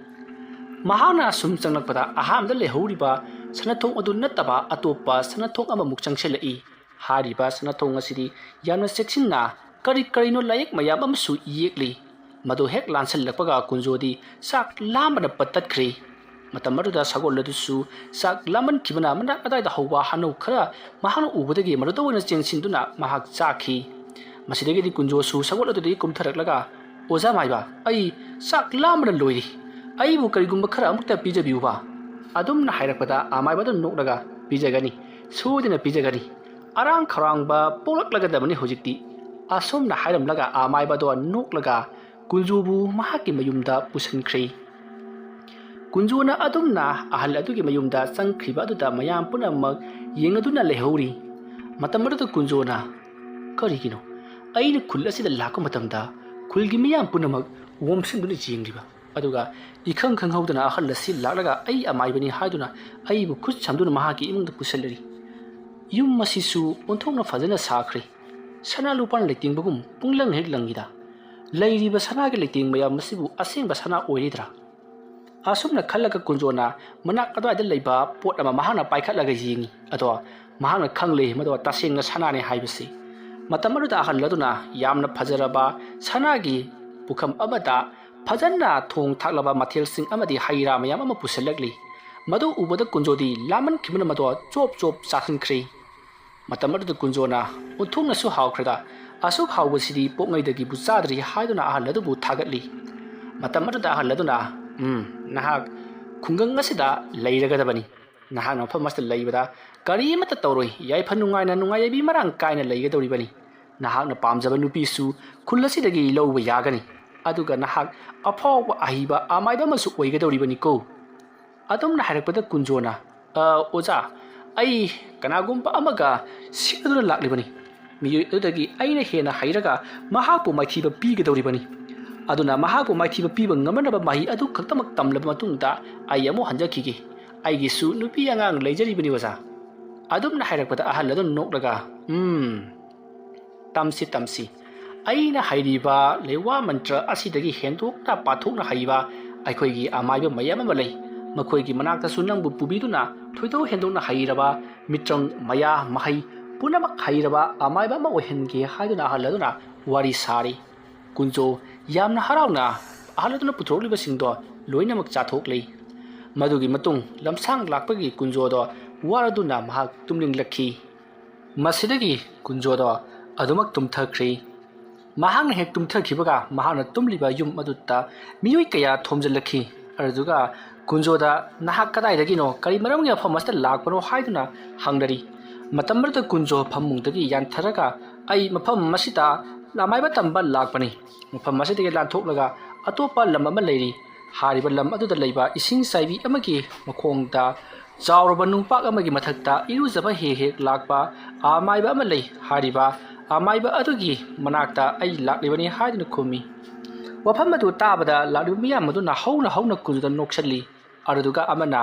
ꯃꯍꯥꯛꯅ ꯑꯁꯨꯝ ꯆꯪꯂꯛꯄꯗ ꯑꯍꯥꯟꯕꯗ ꯂꯩꯍꯧꯔꯤꯕ ꯁꯅꯥꯊꯣꯡ ꯑꯗꯨ ꯅꯠꯇꯕ ꯑꯇꯣꯞꯄ ꯁꯅꯥꯊꯣꯡ ꯑꯃꯃꯨꯛ ꯆꯪꯁꯤꯜꯂꯛꯏ꯫ ꯍꯥꯏꯔꯤꯕ ꯁꯅꯥꯊꯣꯡ ꯑꯁꯤꯗꯤ ꯌꯥꯝꯅ ꯆꯦꯛꯁꯤꯟꯅ ꯀꯔꯤ ꯀꯔꯤꯅꯣ ꯂꯥꯏꯌꯦꯛ ꯃꯌꯥꯝ ꯑꯃꯁꯨ ꯌꯦꯛꯂꯤ꯫ ꯃꯗꯨ ꯍꯦꯛ ꯂꯥꯟꯁꯤꯜꯂꯛꯄꯒ ꯀꯨꯟꯖꯣꯗꯤ ꯆꯥꯛ ꯂꯥꯝꯕꯅ ꯄꯠꯇꯠꯈ꯭ꯔꯦ꯫ ꯃꯇꯝ ꯑꯗꯨꯗ ꯁꯒꯣꯜ ꯑꯗꯨꯁꯨ ꯆꯥꯛ ꯂꯥꯝꯃꯟꯈꯤꯕꯅ ꯃꯅꯥꯛ ꯑꯗꯥꯏꯗ ꯍꯧꯕ ꯍꯥꯅꯧ ꯈꯔ ꯃꯍꯥꯛꯅ ꯎꯕꯗꯒꯤ ꯃꯗꯨꯗ ꯑꯣꯏꯅ ꯆꯦꯟꯁꯤꯟꯗꯨꯅ ꯃꯍꯥꯛ ꯆꯥꯈꯤ꯫ ꯃꯁꯤꯗꯒꯤꯗꯤ ꯀꯨꯟꯖꯣꯁꯨ ꯁꯒꯣꯜ ꯑꯗꯨꯗꯒꯤ ꯀꯨꯝꯊꯔꯛꯂꯒ, "ꯑꯣꯖꯥ ꯃꯥꯏꯕ, ꯑꯩ ꯆꯥꯛ ꯂꯥꯝꯕꯅ ꯂꯣꯏꯔꯦ꯫ ꯑꯩꯕꯨ ꯀꯔꯤꯒꯨꯝꯕ ꯈꯔ ꯑꯃꯨꯛꯇ ꯄꯤꯖꯕꯤꯌꯨꯕ?" ꯑꯗꯨꯝꯅ ꯍꯥꯏꯔꯛꯄꯗ ꯑꯃꯥꯏꯕꯗꯨ ꯅꯣꯛꯂꯒ, "ꯄꯤꯖꯒꯅꯤ, ꯁꯣꯏꯗꯅ ꯄꯤꯖꯒꯅꯤ꯫ ꯑꯔꯥꯡ ꯈꯧꯔꯥꯡꯕ ꯄꯣꯛꯂꯛꯂꯒꯗꯕꯅꯤ ꯍꯧꯖꯤꯛꯇꯤ"꯫ ꯑꯁꯨꯝꯅ ꯍꯥꯏꯔꯝꯂꯒ ꯑꯃꯥꯏꯕꯗꯣ ꯅꯣꯛꯂꯒ ꯀꯨꯟꯖꯣꯕꯨ ꯃꯍꯥꯛꯀꯤ ꯃꯌꯨꯝꯗ ꯄꯨꯁꯤꯟꯈ꯭ꯔꯦ꯫ ꯀꯨꯟꯖꯣꯅ ꯑꯗꯨꯝꯅ ꯑꯍꯜ ꯑꯗꯨꯒꯤ ꯃꯌꯨꯝꯗ ꯆꯪꯈ꯭ꯔꯤꯕ ꯑꯗꯨꯗ ꯃꯌꯥꯝ ꯄꯨꯝꯅꯃꯛ ꯌꯦꯡꯂꯗꯨꯅ ꯂꯩꯍꯧꯔꯤ꯫ ꯃꯇꯝ ꯑꯗꯨꯗ ꯀꯨꯟꯖꯣꯅ, "ꯀꯔꯤꯒꯤꯅꯣ ꯑꯩꯅ ꯈꯨꯜ ꯑꯁꯤꯗ ꯂꯥꯛꯄ ꯃꯇꯝꯗ ꯈꯨꯜꯒꯤ ꯃꯤꯌꯥꯝ ꯄꯨꯝꯅꯃꯛ ꯑꯣꯝꯁꯤꯟꯗꯨꯅ ꯌꯦꯡꯂꯤꯕ, ꯑꯗꯨꯒ ꯏꯈꯪ ꯈꯪꯍꯧꯗꯅ ꯑꯍꯜ ꯑꯁꯤ ꯂꯥꯛꯂꯒ ꯑꯩ ꯑꯃꯥꯏꯕꯅꯤ ꯍꯥꯏꯗꯨꯅ ꯑꯩꯕꯨ ꯈꯨꯠ ꯁꯝꯗꯨꯅ ꯃꯍꯥꯛꯀꯤ ꯏꯃꯨꯡꯗ ꯄꯨꯁꯤꯜꯂꯔꯤ? ꯌꯨꯝ ꯑꯁꯤꯁꯨ ꯑꯣꯟꯊꯣꯛꯅ ꯐꯖꯅ ꯁꯥꯈ꯭ꯔꯦ꯫ ꯁꯅꯥ ꯂꯨꯄꯥꯅ ꯂꯩꯇꯦꯡꯕꯒꯨꯝ ꯄꯨꯡꯂꯪ ꯍꯦꯛ ꯂꯪꯉꯤꯗ꯫ ꯂꯩꯔꯤꯕ ꯁꯅꯥꯒꯤ ꯂꯩꯇꯦꯡ ꯃꯌꯥꯝ ꯑꯁꯤꯕꯨ ꯑꯁꯦꯡꯕ ꯁꯅꯥ ꯑꯣꯏꯔꯤꯗ꯭ꯔꯥ?" ꯑꯁꯨꯝꯅ ꯈꯜꯂꯒ ꯀꯨꯟꯖꯣꯅ ꯃꯅꯥꯛ ꯑꯗꯨꯋꯥꯏꯗ ꯂꯩꯕ ꯄꯣꯠ ꯑꯃ ꯃꯍꯥꯛꯅ ꯄꯥꯏꯈꯠꯂꯒ ꯌꯦꯡꯉꯤ꯫ ꯑꯗꯣ ꯃꯍꯥꯛꯅ ꯈꯪꯂꯦ ꯃꯗꯨ ꯇꯁꯦꯡꯅ ꯁꯅꯥꯅꯦ ꯍꯥꯏꯕꯁꯤ꯫ ꯃꯇꯝ ꯑꯗꯨꯗ ꯑꯍꯜ ꯑꯗꯨꯅ ꯌꯥꯝꯅ ꯐꯖꯔꯕ ꯁꯅꯥꯒꯤ ꯄꯨꯈꯝ ꯑꯃꯗ ꯐꯖꯅ ꯊꯣꯡ ꯊꯥꯛꯂꯕ ꯃꯊꯦꯜꯁꯤꯡ ꯑꯃꯗꯤ ꯍꯩ ꯔꯥ ꯃꯌꯥꯝ ꯑꯃ ꯄꯨꯁꯤꯜꯂꯛꯂꯤ꯫ ꯃꯗꯨ ꯎꯕꯗ ꯀꯨꯟꯖꯣꯗꯤ ꯂꯥꯃꯟꯈꯤꯕꯅ ꯃꯗꯨ ꯆꯣꯞ ꯆꯣꯞ ꯆꯥꯁꯤꯟꯈ꯭ꯔꯦ꯫ ꯃꯇꯝ ꯑꯗꯨꯗ ꯀꯨꯟꯖꯣꯅ ꯑꯣꯟꯊꯣꯛꯅꯁꯨ ꯍꯥꯎꯈ꯭ꯔꯦꯗ, "ꯑꯁꯨꯛ ꯍꯥꯎꯕꯁꯤꯗꯤ ꯄꯣꯛꯉꯩꯗꯒꯤꯕꯨ ꯆꯥꯗ꯭ꯔꯤ" ꯍꯥꯏꯗꯨꯅ ꯑꯍꯜ ꯑꯗꯨꯕꯨ ꯊꯥꯒꯠꯂꯤ꯫ ꯃꯇꯝ ꯑꯗꯨꯗ ꯑꯍꯜ ꯑꯗꯨꯅ, "ꯎꯝ, ꯅꯍꯥꯛ ꯈꯨꯡꯒꯪ ꯑꯁꯤꯗ ꯂꯩꯔꯒꯗꯕꯅꯤ꯫ ꯅꯍꯥꯛꯅ ꯃꯐꯝ ꯑꯁꯤꯗ ꯂꯩꯕꯗ ꯀꯔꯤ ꯑꯃꯠꯇ ꯇꯧꯔꯣꯏ, ꯌꯥꯏꯐ ꯅꯨꯡꯉꯥꯏꯅ ꯅꯨꯡꯉꯥꯏ ꯌꯥꯏꯕꯤ ꯃꯔꯥꯡ ꯀꯥꯏꯅ ꯂꯩꯒꯗꯧꯔꯤꯕꯅꯤ꯫ ꯅꯍꯥꯛꯅ ꯄꯥꯝꯖꯕ ꯅꯨꯄꯤꯁꯨ ꯈꯨꯜ ꯑꯁꯤꯗꯒꯤ ꯂꯧꯕ ꯌꯥꯒꯅꯤ꯫ ꯑꯗꯨꯒ ꯅꯍꯥꯛ ꯑꯐꯥꯎꯕ ꯑꯍꯩꯕ ꯑꯃꯥꯏꯕ ꯑꯃꯁꯨ ꯑꯣꯏꯒꯗꯧꯔꯤꯕꯅꯤꯀꯣ"꯫ ꯑꯗꯨꯝꯅ ꯍꯥꯏꯔꯛꯄꯗ ꯀꯨꯟꯖꯣꯅ, "ꯑ, ꯑꯣꯖꯥ, ꯑꯩ ꯀꯅꯥꯒꯨꯝꯕ ꯑꯃꯒ ꯁꯤꯡꯅꯗꯨꯅ ꯂꯥꯛꯂꯤꯕꯅꯤ꯫ ꯃꯤꯑꯣꯏ ꯑꯗꯨꯗꯒꯤ ꯑꯩꯅ ꯍꯦꯟꯅ ꯍꯩꯔꯒ ꯃꯍꯥꯛꯄꯨ ꯃꯥꯏꯊꯤꯕ ꯄꯤꯒꯗꯧꯔꯤꯕꯅꯤ꯫ ꯑꯗꯨꯅ ꯃꯍꯥꯛꯄꯨ ꯃꯥꯏꯊꯤꯕ ꯄꯤꯕ ꯉꯝꯅꯅꯕ ꯃꯍꯩ ꯑꯗꯨ ꯈꯛꯇꯃꯛ ꯇꯝꯂꯕ ꯃꯇꯨꯡꯗ ꯑꯩ ꯑꯃꯨꯛ ꯍꯟꯖꯈꯤꯒꯦ꯫ "ꯑꯩꯒꯤꯁꯨ ꯅꯨꯄꯤ ꯑꯉꯥꯡ ꯂꯩꯖꯔꯤꯕꯅꯤ ꯑꯣꯖꯥ"꯫ ꯑꯗꯨꯝꯅ ꯍꯥꯏꯔꯛꯄꯗ ꯑꯍꯜ ꯑꯗꯨꯅ ꯅꯣꯛꯂꯒ, "ꯎꯝ, ꯇꯝꯁꯤ, ꯇꯝꯁꯤ꯫ ꯑꯩꯅ ꯍꯩꯔꯤꯕ ꯂꯩꯋꯥ ꯃꯟꯇ꯭ꯔ ꯑꯁꯤꯗꯒꯤ ꯍꯦꯟꯗꯣꯛꯅ ꯄꯥꯊꯣꯛꯅ ꯍꯩꯕ ꯑꯩꯈꯣꯏꯒꯤ ꯑꯃꯥꯏꯕ ꯃꯌꯥꯝ ꯑꯃ ꯂꯩ꯫ ꯃꯈꯣꯏꯒꯤ ꯃꯅꯥꯛꯇꯁꯨ ꯅꯪꯕꯨ ꯄꯨꯕꯤꯗꯨꯅ ꯊꯣꯏꯗꯣꯛ ꯍꯦꯟꯗꯣꯛꯅ ꯍꯩꯔꯕ, ꯃꯤꯇ꯭ꯔꯪ ꯃꯌꯥ ꯃꯍꯩ ꯄꯨꯝꯅꯃꯛ ꯍꯩꯔꯕ ꯑꯃꯥꯏꯕ ꯑꯃ ꯑꯣꯏꯍꯟꯒꯦ" ꯍꯥꯏꯗꯨꯅ ꯑꯍꯜ ꯑꯗꯨꯅ ꯋꯥꯔꯤ ꯁꯥꯔꯤ꯫ ꯀꯨꯟꯖꯣ ꯌꯥꯝꯅ ꯍꯔꯥꯎꯅ ꯑꯍꯜ ꯑꯗꯨꯅ ꯄꯨꯊꯣꯔꯛꯂꯤꯕꯁꯤꯡꯗꯣ ꯂꯣꯏꯅꯃꯛ ꯆꯥꯊꯣꯛꯂꯤ꯫ ꯃꯗꯨꯒꯤ ꯃꯇꯨꯡ ꯂꯝꯁꯥꯡ ꯂꯥꯛꯄꯒꯤ ꯀꯨꯟꯖꯣꯗꯣ ꯋꯥꯔꯗꯨꯅ ꯃꯍꯥꯛ ꯇꯨꯝꯅꯤꯡꯂꯛꯈꯤ꯫ ꯃꯁꯤꯗꯒꯤ ꯀꯨꯟꯖꯣꯗꯣ ꯑꯗꯨꯃꯛ ꯇꯨꯝꯊꯈ꯭ꯔꯤ꯫ ꯃꯍꯥꯛꯅ ꯍꯦꯛ ꯇꯨꯝꯊꯈꯤꯕꯒ ꯃꯍꯥꯛꯅ ꯇꯨꯝꯂꯤꯕ ꯌꯨꯝ ꯑꯗꯨꯗ ꯃꯤꯑꯣꯏ ꯀꯌꯥ ꯊꯣꯝꯖꯤꯜꯂꯛꯈꯤ꯫ ꯑꯗꯨꯗꯨꯒ ꯀꯨꯟꯖꯣꯗ, "ꯅꯍꯥꯛ ꯀꯗꯥꯏꯗꯒꯤꯅꯣ? ꯀꯔꯤ ꯃꯔꯝꯒꯤ ꯃꯐꯝ ꯑꯁꯤꯗ ꯂꯥꯛꯄꯅꯣ?" ꯍꯥꯏꯗꯨꯅ ꯍꯪꯅꯔꯤ꯫ ꯃꯇꯝ ꯑꯗꯨꯗ ꯀꯨꯟꯖꯣ ꯐꯃꯨꯡꯗꯒꯤ ꯌꯥꯟꯊꯔꯒ, "ꯑꯩ ꯃꯐꯝ ꯑꯁꯤꯗ ꯑꯃꯥꯏꯕ ꯇꯝꯕ ꯂꯥꯛꯄꯅꯤ꯫ ꯃꯐꯝ ꯑꯁꯤꯗꯒꯤ ꯂꯥꯟꯊꯣꯛꯂꯒ ꯑꯇꯣꯞꯄ ꯂꯝ ꯑꯃ ꯂꯩꯔꯤ꯫ ꯍꯥꯏꯔꯤꯕ ꯂꯝ ꯑꯗꯨꯗ ꯂꯩꯕ ꯏꯁꯤꯡ ꯆꯥꯏꯕꯤ ꯑꯃꯒꯤ ꯃꯈꯣꯡꯗ ꯆꯥꯎꯔꯕ ꯅꯨꯡꯄꯥꯛ ꯑꯃꯒꯤ ꯃꯊꯛꯇ ꯏꯔꯨꯖꯕ ꯍꯦꯛ ꯍꯦꯛ ꯂꯥꯛꯄ ꯑꯃꯥꯏꯕ ꯑꯃ ꯂꯩ꯫ ꯍꯥꯏꯔꯤꯕ ꯑꯃꯥꯏꯕ ꯑꯗꯨꯒꯤ ꯃꯅꯥꯛꯇ ꯑꯩ ꯂꯥꯛꯂꯤꯕꯅꯤ" ꯍꯥꯏꯗꯨꯅ ꯈꯨꯝꯃꯤ꯫ ꯋꯥꯐꯝ ꯑꯗꯨ ꯇꯥꯕꯗ ꯂꯥꯛꯂꯤꯕ ꯃꯤꯌꯥꯝ ꯑꯗꯨꯅ ꯍꯧꯅ ꯍꯧꯅ ꯀꯨꯟꯖꯣꯗ ꯅꯣꯛꯁꯜꯂꯤ꯫ ꯑꯗꯨꯗꯨꯒ ꯑꯃꯅ,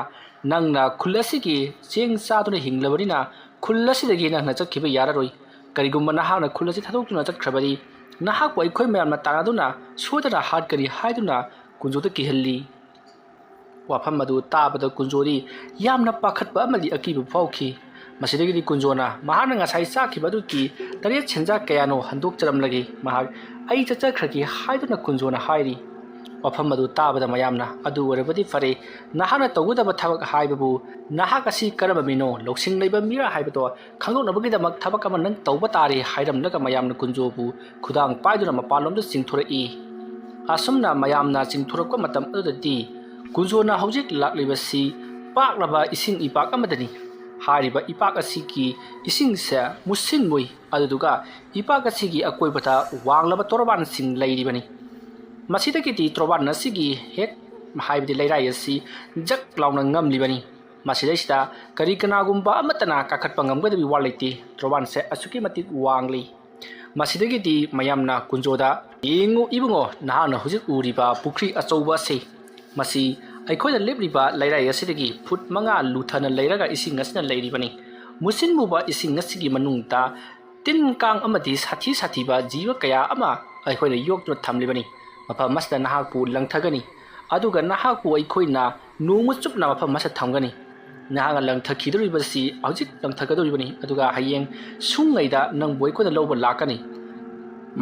"ꯅꯪꯅ ꯈꯨꯜ ꯑꯁꯤꯒꯤ ꯆꯦꯡ ꯆꯥꯗꯨꯅ ꯍꯤꯡꯂꯕꯅꯤꯅ ꯈꯨꯜ ꯑꯁꯤꯗꯒꯤ ꯅꯪꯅ ꯆꯠꯈꯤꯕ ꯌꯥꯔꯔꯣꯏ꯫ ꯀꯔꯤꯒꯨꯝꯕ ꯅꯍꯥꯛꯅ ꯈꯨꯜ ꯑꯁꯤ ꯊꯥꯗꯣꯛꯇꯨꯅ ꯆꯠꯈ꯭ꯔꯕꯗꯤ ꯅꯍꯥꯛꯄꯨ ꯑꯩꯈꯣꯏ ꯃꯌꯥꯝꯅ ꯇꯥꯟꯅꯗꯨꯅ ꯁꯣꯏꯗꯅ ꯍꯥꯠꯀꯅꯤ" ꯍꯥꯏꯗꯨꯅ ꯀꯨꯟꯖꯣꯗ ꯀꯤꯍꯜꯂꯤ꯫ ꯋꯥꯐꯝ ꯑꯗꯨ ꯇꯥꯕꯗ ꯀꯨꯟꯖꯣꯗꯤ ꯌꯥꯝꯅ ꯄꯥꯈꯠꯄ ꯑꯃꯗꯤ ꯑꯀꯤꯕ ꯐꯥꯎꯈꯤ꯫ ꯃꯁꯤꯗꯒꯤꯗꯤ ꯀꯨꯟꯖꯣꯅ ꯃꯍꯥꯛꯅ ꯉꯁꯥꯏ ꯆꯥꯈꯤꯕ ꯑꯗꯨꯒꯤ ꯇꯔꯦꯠ ꯁꯦꯟꯖꯥ ꯀꯌꯥꯅꯣ ꯍꯟꯗꯣꯛꯆꯔꯝꯂꯒꯦ꯫ ꯃꯍꯥꯛ, "ꯑꯩ ꯆꯠꯆꯈ꯭ꯔꯒꯦ" ꯍꯥꯏꯗꯨꯅ ꯀꯨꯟꯖꯣꯅ ꯍꯥꯏꯔꯤ꯫ ꯋꯥꯐꯝ ꯑꯗꯨ ꯇꯥꯕꯗ ꯃꯌꯥꯝꯅ, "ꯑꯗꯨ ꯑꯣꯏꯔꯕꯗꯤ ꯐꯔꯦ, ꯅꯍꯥꯛꯅ ꯇꯧꯒꯗꯕ ꯊꯕꯛ ꯍꯥꯏꯕꯕꯨ ꯅꯍꯥꯛ ꯑꯁꯤ ꯀꯔꯝꯕ ꯃꯤꯅꯣ, ꯂꯧꯁꯤꯡ ꯂꯩꯕ ꯃꯤꯔꯥ ꯍꯥꯏꯕꯗꯣ ꯈꯪꯗꯣꯛꯅꯕꯒꯤꯗꯃꯛ ꯊꯕꯛ ꯑꯃ ꯅꯪ ꯇꯧꯕ ꯇꯥꯔꯦ" ꯍꯥꯏꯔꯝꯂꯒ ꯃꯌꯥꯝꯅ ꯀꯨꯟꯖꯣꯕꯨ ꯈꯨꯗꯥꯡ ꯄꯥꯏꯗꯨꯅ ꯃꯄꯥꯟꯂꯣꯝꯗ ꯆꯤꯡꯊꯣꯔꯛꯏ꯫ ꯑꯁꯨꯝꯅ ꯃꯌꯥꯝꯅ ꯆꯤꯡꯊꯣꯔꯛꯄ ꯃꯇꯝ ꯑꯗꯨꯗꯗꯤ ꯀꯨꯟꯖꯣꯅ ꯍꯧꯖꯤꯛ ꯂꯥꯛꯂꯤꯕꯁꯤ ꯄꯥꯛꯂꯕ ꯏꯁꯤꯡ ꯏꯄꯥꯛ ꯑꯃꯗꯅꯤ꯫ ꯍꯥꯏꯔꯤꯕ ꯏꯄꯥꯛ ꯑꯁꯤꯒꯤ ꯏꯁꯤꯡꯁꯦ ꯃꯨꯁꯤꯟ ꯃꯨꯏ, ꯑꯗꯨꯗꯨꯒ ꯏꯄꯥꯛ ꯑꯁꯤꯒꯤ ꯑꯀꯣꯏꯕꯗ ꯋꯥꯡꯂꯕ ꯇꯣꯔꯕꯥꯟꯁꯤꯡ ꯂꯩꯔꯤꯕꯅꯤ꯫ ꯃꯁꯤꯗꯒꯤꯗꯤ ꯇꯣꯔꯕꯥꯟ ꯑꯁꯤꯒꯤ ꯍꯦꯛ, ꯍꯥꯏꯕꯗꯤ ꯂꯩꯔꯥꯏ ꯑꯁꯤ ꯖꯛ ꯂꯥꯎꯅ ꯉꯝꯂꯤꯕꯅꯤ꯫ ꯃꯁꯤꯗꯩꯁꯤꯗ ꯀꯔꯤ ꯀꯅꯥꯒꯨꯝꯕ ꯑꯃꯠꯇꯅ ꯀꯥꯈꯠꯄ ꯉꯝꯒꯗꯕꯒꯤ ꯋꯥ ꯂꯩꯇꯦ꯫ ꯇꯣꯔꯕꯥꯟꯁꯦ ꯑꯁꯨꯛꯀꯤ ꯃꯇꯤꯛ ꯋꯥꯡꯂꯤ꯫ ꯃꯁꯤꯗꯒꯤꯗꯤ ꯃꯌꯥꯝꯅ ꯀꯨꯟꯖꯣꯗ, "ꯌꯦꯡꯉꯨ ꯏꯕꯨꯡꯉꯣ, ꯅꯍꯥꯛꯅ ꯍꯧꯖꯤꯛ ꯎꯔꯤꯕ ꯄꯨꯈ꯭ꯔꯤ ꯑꯆꯧꯕ ꯑꯁꯤ, ꯃꯁꯤ ꯑꯩꯈꯣꯏꯅ ꯂꯦꯞꯂꯤꯕ ꯂꯩꯔꯥꯏ ꯑꯁꯤꯗꯒꯤ ꯐꯨꯠ ꯃꯉꯥ ꯂꯨꯊꯅ ꯂꯩꯔꯒ ꯏꯁꯤꯡ ꯑꯁꯤꯅ ꯂꯩꯔꯤꯕꯅꯤ꯫ ꯃꯨꯁꯤꯟ ꯃꯨꯕ ꯏꯁꯤꯡ ꯑꯁꯤꯒꯤ ꯃꯅꯨꯡꯗ ꯇꯤꯟ ꯀꯥꯡ ꯑꯃꯗꯤ ꯁꯥꯊꯤ ꯁꯥꯊꯤꯕ ꯖꯤꯕ ꯀꯌꯥ ꯑꯃ ꯑꯩꯈꯣꯏꯅ ꯌꯣꯛꯇꯨꯅ ꯊꯝꯂꯤꯕꯅꯤ꯫ ꯃꯐꯝ ꯑꯁꯤꯗ ꯅꯍꯥꯛꯄꯨ ꯂꯪꯊꯒꯅꯤ, ꯑꯗꯨꯒ ꯅꯍꯥꯛꯄꯨ ꯑꯩꯈꯣꯏꯅ ꯅꯣꯡꯃ ꯆꯨꯞꯅ ꯃꯐꯝ ꯑꯁꯤꯗ ꯊꯝꯒꯅꯤ꯫ ꯅꯍꯥꯛꯅ ꯂꯪꯊꯈꯤꯗꯧꯔꯤꯕꯁꯤ ꯍꯧꯖꯤꯛ ꯂꯪꯊꯒꯗꯧꯔꯤꯕꯅꯤ, ꯑꯗꯨꯒ ꯍꯌꯦꯡ ꯁꯨꯡꯉꯩꯗ ꯅꯪꯕꯨ ꯑꯩꯈꯣꯏꯅ ꯂꯧꯕ ꯂꯥꯛꯀꯅꯤ꯫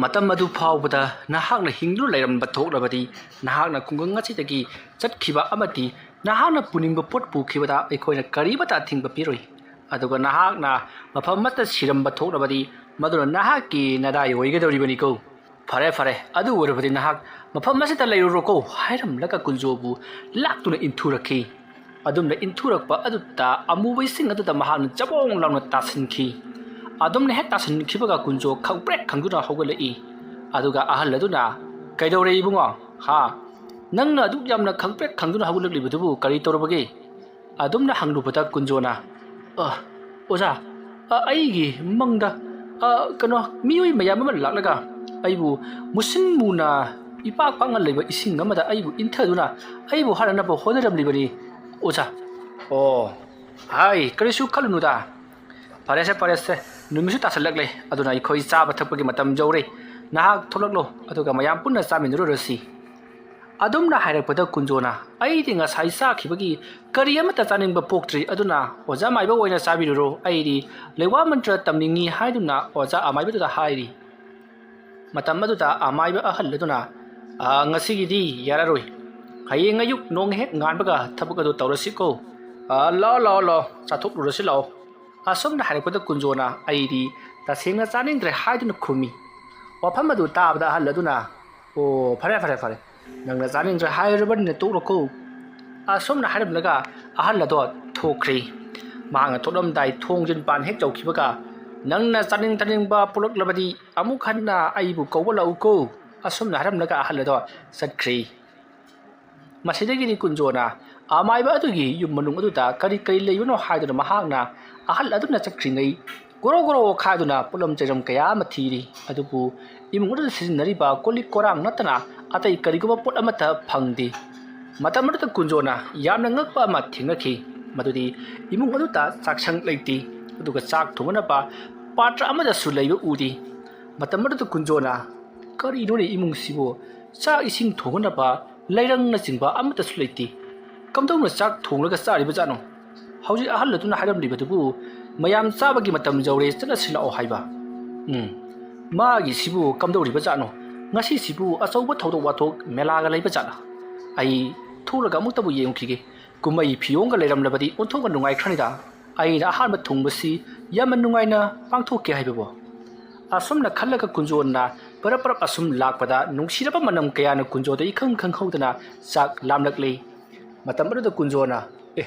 ꯃꯇꯝ ꯑꯗꯨ ꯐꯥꯎꯕꯗ ꯅꯍꯥꯛꯅ ꯍꯤꯡꯗꯨꯅ ꯂꯩꯔꯝꯕ ꯊꯣꯛꯂꯕꯗꯤ, ꯅꯍꯥꯛꯅ ꯈꯨꯡꯒꯪ ꯑꯁꯤꯗꯒꯤ ꯆꯠꯈꯤꯕ ꯑꯃꯗꯤ ꯅꯍꯥꯛꯅ ꯄꯨꯅꯤꯡꯕ ꯄꯣꯠ ꯄꯨꯈꯤꯕꯗ ꯑꯩꯈꯣꯏꯅ ꯀꯔꯤꯃꯠꯇ ꯑꯊꯤꯡꯕ ꯄꯤꯔꯣꯏ꯫ ꯑꯗꯨꯒ ꯅꯍꯥꯛꯅ ꯃꯐꯝ ꯑꯃꯠꯇ ꯁꯤꯔꯝꯕ ꯊꯣꯛꯂꯕꯗꯤ, ꯃꯗꯨꯅ ꯅꯍꯥꯛꯀꯤ ꯅꯗꯥꯏ ꯑꯣꯏꯒꯗꯧꯔꯤꯕꯅꯤꯀꯣ꯫ "ꯐꯔꯦ, ꯐꯔꯦ, ꯑꯗꯨ ꯑꯣꯏꯔꯕꯗꯤ ꯅꯍꯥꯛ ꯃꯐꯝ ꯑꯁꯤꯗ ꯂꯩꯔꯨꯔꯣꯀꯣ" ꯍꯥꯏꯔꯝꯂꯒ ꯀꯨꯟꯖꯣꯕꯨ ꯂꯥꯛꯇꯨꯅ ꯏꯟꯊꯨꯔꯛꯈꯤ꯫ ꯑꯗꯨꯝꯅ ꯏꯟꯊꯨꯔꯛꯄ ꯑꯗꯨꯗ ꯑꯃꯨꯕ ꯏꯁꯤꯡ ꯑꯗꯨꯗ ꯃꯍꯥꯛꯅ ꯆꯕꯣꯡ ꯂꯥꯎꯅ ꯇꯥꯁꯤꯟꯈꯤ꯫ ꯑꯗꯨꯝꯅ ꯍꯦꯛ ꯇꯥꯁꯤꯟꯈꯤꯕꯒ ꯀꯨꯟꯖꯣ ꯈꯪꯄ꯭ꯔꯦꯛ ꯈꯪꯗꯨꯅ ꯍꯧꯒꯠꯂꯛꯏ꯫ ꯑꯗꯨꯒ ꯑꯍꯜ ꯑꯗꯨꯅ, "ꯀꯩꯗꯧꯔꯦ ꯏꯕꯨꯡꯉꯣ? ꯍꯥ? ꯅꯪꯅ ꯑꯗꯨꯛ ꯌꯥꯝꯅ ꯈꯪꯄ꯭ꯔꯦꯛ ꯈꯪꯗꯨꯅ ꯍꯧꯒꯠꯂꯛꯂꯤꯕꯗꯨꯕꯨ ꯀꯔꯤ ꯇꯧꯔꯕꯒꯦ?" ꯑꯗꯨꯝꯅ ꯍꯪꯂꯨꯕꯗ ꯀꯨꯟꯖꯣꯅ, "ꯑ, ꯑꯣꯖꯥ, ꯑ, ꯑꯩꯒꯤ ꯃꯪꯗ, ꯑ, ꯀꯩꯅꯣ, ꯃꯤꯑꯣꯏ ꯃꯌꯥꯝ ꯑꯃ ꯂꯥꯛꯂꯒ ꯑꯩꯕꯨ ꯃꯨꯁꯤꯟ ꯃꯨꯅ ꯏꯄꯥꯛ ꯄꯥꯛꯅ ꯂꯩꯕ ꯏꯁꯤꯡ ꯑꯃꯗ ꯑꯩꯕꯨ ꯏꯟꯊꯗꯨꯅ ꯑꯩꯕꯨ ꯍꯥꯠꯅꯅꯕ ꯍꯣꯠꯅꯔꯝꯂꯤꯕꯅꯤ, ꯑꯣꯖꯥ꯫" "ꯑꯣ, ꯍꯥꯏ, ꯀꯔꯤꯁꯨ ꯈꯜꯂꯨꯅꯨꯗ꯫ ꯐꯔꯦꯁꯦ, ꯐꯔꯦꯁꯦ, ꯅꯨꯃꯤꯠꯁꯨ ꯇꯥꯁꯜꯂꯛꯂꯦ, ꯑꯗꯨꯅ ꯑꯩꯈꯣꯏ ꯆꯥꯕ ꯊꯛꯄꯒꯤ ꯃꯇꯝ ꯌꯧꯔꯦ꯫ ꯅꯍꯥꯛ ꯊꯣꯛꯂꯛꯂꯣ, ꯑꯗꯨꯒ ꯃꯌꯥꯝ ꯄꯨꯟꯅ ꯆꯥꯃꯤꯟꯅꯔꯨꯔꯁꯤ꯫" ꯑꯗꯨꯝꯅ ꯍꯥꯏꯔꯛꯄꯗ ꯀꯨꯟꯖꯣꯅ, "ꯑꯩꯗꯤ ꯉꯁꯥꯏ ꯆꯥꯈꯤꯕꯒꯤ ꯀꯔꯤ ꯑꯃꯠꯇ ꯆꯥꯅꯤꯡꯕ ꯄꯣꯛꯇ꯭ꯔꯤ, ꯑꯗꯨꯅ ꯑꯣꯖꯥ ꯃꯥꯏꯕ ꯑꯣꯏꯅ ꯆꯥꯕꯤꯔꯨꯔꯣ, ꯑꯩꯗꯤ ꯂꯩꯋꯥ ꯃꯟꯇ꯭ꯔ ꯇꯝꯅꯤꯡꯉꯤ" ꯍꯥꯏꯗꯨꯅ ꯑꯣꯖꯥ ꯑꯃꯥꯏꯕꯗꯨꯗ ꯍꯥꯏꯔꯤ꯫ ꯃꯇꯝ ꯑꯗꯨꯗ ꯑꯃꯥꯏꯕ ꯑꯍꯜ ꯑꯗꯨꯅ, "ꯑ, ꯉꯁꯤꯒꯤꯗꯤ ꯌꯥꯔꯔꯣꯏ꯫ ꯍꯌꯦꯡ ꯑꯌꯨꯛ ꯅꯣꯡ ꯍꯦꯛ ꯉꯥꯟꯕꯒ ꯊꯕꯛ ꯑꯗꯨ ꯇꯧꯔꯁꯤꯀꯣ꯫ ꯑ, ꯂꯥꯛꯑꯣ, ꯂꯥꯛꯑꯣ, ꯂꯥꯛꯑꯣ, ꯆꯥꯊꯣꯛꯂꯨꯔꯁꯤ ꯂꯥꯛꯑꯣ꯫" ꯑꯁꯨꯝꯅ ꯍꯥꯏꯔꯛꯄꯗ ꯀꯨꯟꯖꯣꯅ, "ꯑꯩꯗꯤ ꯇꯁꯦꯡꯅ ꯆꯥꯅꯤꯡꯗ꯭ꯔꯦ" ꯍꯥꯏꯗꯨꯅ ꯈꯨꯝꯃꯤ꯫ ꯋꯥꯐꯝ ꯑꯗꯨ ꯇꯥꯕꯗ ꯑꯍꯜ ꯑꯗꯨꯅ, "ꯑꯣ, ꯐꯔꯦ, ꯐꯔꯦ, ꯐꯔꯦ꯫ ꯅꯪꯅ ꯆꯥꯅꯤꯡꯗ꯭ꯔꯦ ꯍꯥꯏꯔꯕꯅꯤꯅ ꯇꯣꯛꯂꯣꯀꯣ꯫" ꯑꯁꯨꯝꯅ ꯍꯥꯏꯔꯝꯂꯒ ꯑꯍꯜ ꯑꯗꯣ ꯊꯣꯛꯈ꯭ꯔꯤ꯫ ꯃꯍꯥꯛꯅ ꯊꯣꯛꯂꯝꯗꯥꯏ ꯊꯣꯡꯖꯤꯟ ꯄꯥꯟ ꯍꯦꯛ ꯌꯧꯈꯤꯕꯒ, "ꯅꯪꯅ ꯆꯥꯅꯤꯡ ꯊꯛꯅꯤꯡꯕ ꯄꯣꯛꯂꯛꯂꯕꯗꯤ ꯑꯃꯨꯛ ꯍꯟꯅ ꯑꯩꯕꯨ ꯀꯧꯕ ꯂꯥꯛꯎꯀꯣ꯫" ꯑꯁꯨꯝꯅ ꯍꯥꯏꯔꯝꯂꯒ ꯑꯍꯜ ꯑꯗꯣ ꯆꯠꯈ꯭ꯔꯤ꯫ ꯃꯁꯤꯗꯒꯤꯗꯤ ꯀꯨꯟꯖꯣꯅ ꯑꯃꯥꯏꯕ ꯑꯗꯨꯒꯤ ꯌꯨꯝ ꯃꯅꯨꯡ ꯑꯗꯨꯗ ꯀꯔꯤ ꯀꯔꯤ ꯂꯩꯕꯅꯣ ꯍꯥꯏꯗꯨꯅ ꯃꯍꯥꯛꯅ ꯑꯍꯜ ꯑꯗꯨꯅ ꯆꯠꯈ꯭ꯔꯤꯉꯩ ꯒꯣꯔꯣ ꯒꯣꯔꯣ ꯈꯥꯏꯗꯨꯅ ꯄꯣꯠꯂꯝ ꯆꯩꯔꯝ ꯀꯌꯥ ꯑꯃ ꯊꯤꯔꯤ꯫ ꯑꯗꯨꯕꯨ ꯏꯃꯨꯡ ꯑꯗꯨꯗ ꯁꯤꯖꯤꯟꯅꯔꯤꯕ ꯀꯣꯜ ꯂꯤꯛ ꯀꯣꯔꯥꯡ ꯅꯠꯇꯅ ꯑꯇꯩ ꯀꯔꯤꯒꯨꯝꯕ ꯄꯣꯠ ꯑꯃꯠꯇ ꯐꯪꯗꯦ꯫ ꯃꯇꯝ ꯑꯗꯨꯗ ꯀꯨꯟꯖꯣꯅ ꯌꯥꯝꯅ ꯉꯛꯄ ꯑꯃ ꯊꯦꯡꯅꯈꯤ꯫ ꯃꯗꯨꯗꯤ ꯏꯃꯨꯡ ꯑꯗꯨꯗ ꯆꯥꯛꯁꯪ ꯂꯩꯇꯦ, ꯑꯗꯨꯒ ꯆꯥꯛ ꯊꯣꯡꯅꯅꯕ ꯄꯥꯇ꯭ꯔ ꯑꯃꯗꯁꯨ ꯂꯩꯕ ꯎꯗꯦ꯫ ꯃꯇꯝ ꯑꯗꯨꯗ ꯀꯨꯟꯖꯣꯅ, "ꯀꯔꯤꯅꯣꯅꯦ ꯏꯃꯨꯡꯁꯤꯕꯨ? ꯆꯥꯛ ꯏꯁꯤꯡ ꯊꯣꯡꯅꯅꯕ ꯂꯩꯔꯪꯅꯆꯤꯡꯕ ꯑꯃꯠꯇꯁꯨ ꯂꯩꯇꯦ꯫ ꯀꯝꯗꯧꯅ ꯆꯥꯛ ꯊꯣꯡꯂꯒ ꯆꯥꯔꯤꯕꯖꯥꯠꯅꯣ? ꯍꯧꯖꯤꯛ ꯑꯍꯜ ꯑꯗꯨꯅ ꯍꯥꯏꯔꯝꯂꯤꯕꯗꯨꯕꯨ ꯃꯌꯥꯝ ꯆꯥꯕꯒꯤ ꯃꯇꯝ ꯌꯧꯔꯦ, ꯆꯠꯂꯁꯤ ꯂꯥꯛꯑꯣ ꯍꯥꯏꯕ꯫ ꯎꯝ, ꯃꯥꯒꯤꯁꯤꯕꯨ ꯀꯝꯗꯧꯔꯤꯕꯖꯥꯠꯅꯣ? ꯉꯁꯤꯁꯤꯕꯨ ꯑꯆꯧꯕ ꯊꯧꯗꯣꯛ ꯋꯥꯊꯣꯛ ꯃꯦꯂꯥꯒ ꯂꯩꯕꯖꯥꯠꯂ? ꯑꯩ ꯊꯣꯛꯂꯒ ꯑꯃꯨꯛꯇꯕꯨ ꯌꯦꯡꯉꯨꯈꯤꯒꯦ꯫ ꯀꯨꯝꯍꯩ ꯐꯤꯌꯣꯡꯒ ꯂꯩꯔꯝꯂꯕꯗꯤ ꯑꯣꯟꯊꯣꯛꯅ ꯅꯨꯡꯉꯥꯏꯈ꯭ꯔꯅꯤꯗ꯫ ꯑꯩꯅ ꯑꯍꯥꯟꯕ ꯊꯨꯡꯕꯁꯤ ꯌꯥꯝꯅ ꯅꯨꯡꯉꯥꯏꯅ ꯄꯥꯡꯊꯣꯛꯀꯦ ꯍꯥꯏꯕꯕꯨ?" ꯑꯁꯨꯝꯅ ꯈꯜꯂꯒ ꯀꯨꯟꯖꯣꯅ ꯄꯔꯞ ꯄꯔꯞ ꯑꯁꯨꯝ ꯂꯥꯛꯄꯗ ꯅꯨꯡꯁꯤꯔꯕ ꯃꯅꯝ ꯀꯌꯥꯅ ꯀꯨꯟꯖꯣꯗ ꯏꯈꯪ ꯈꯪꯍꯧꯗꯅ ꯆꯥꯛ ꯂꯥꯝꯂꯛꯂꯤ꯫ ꯃꯇꯝ ꯑꯗꯨꯗ ꯀꯨꯟꯖꯣꯅ, "ꯑꯦ,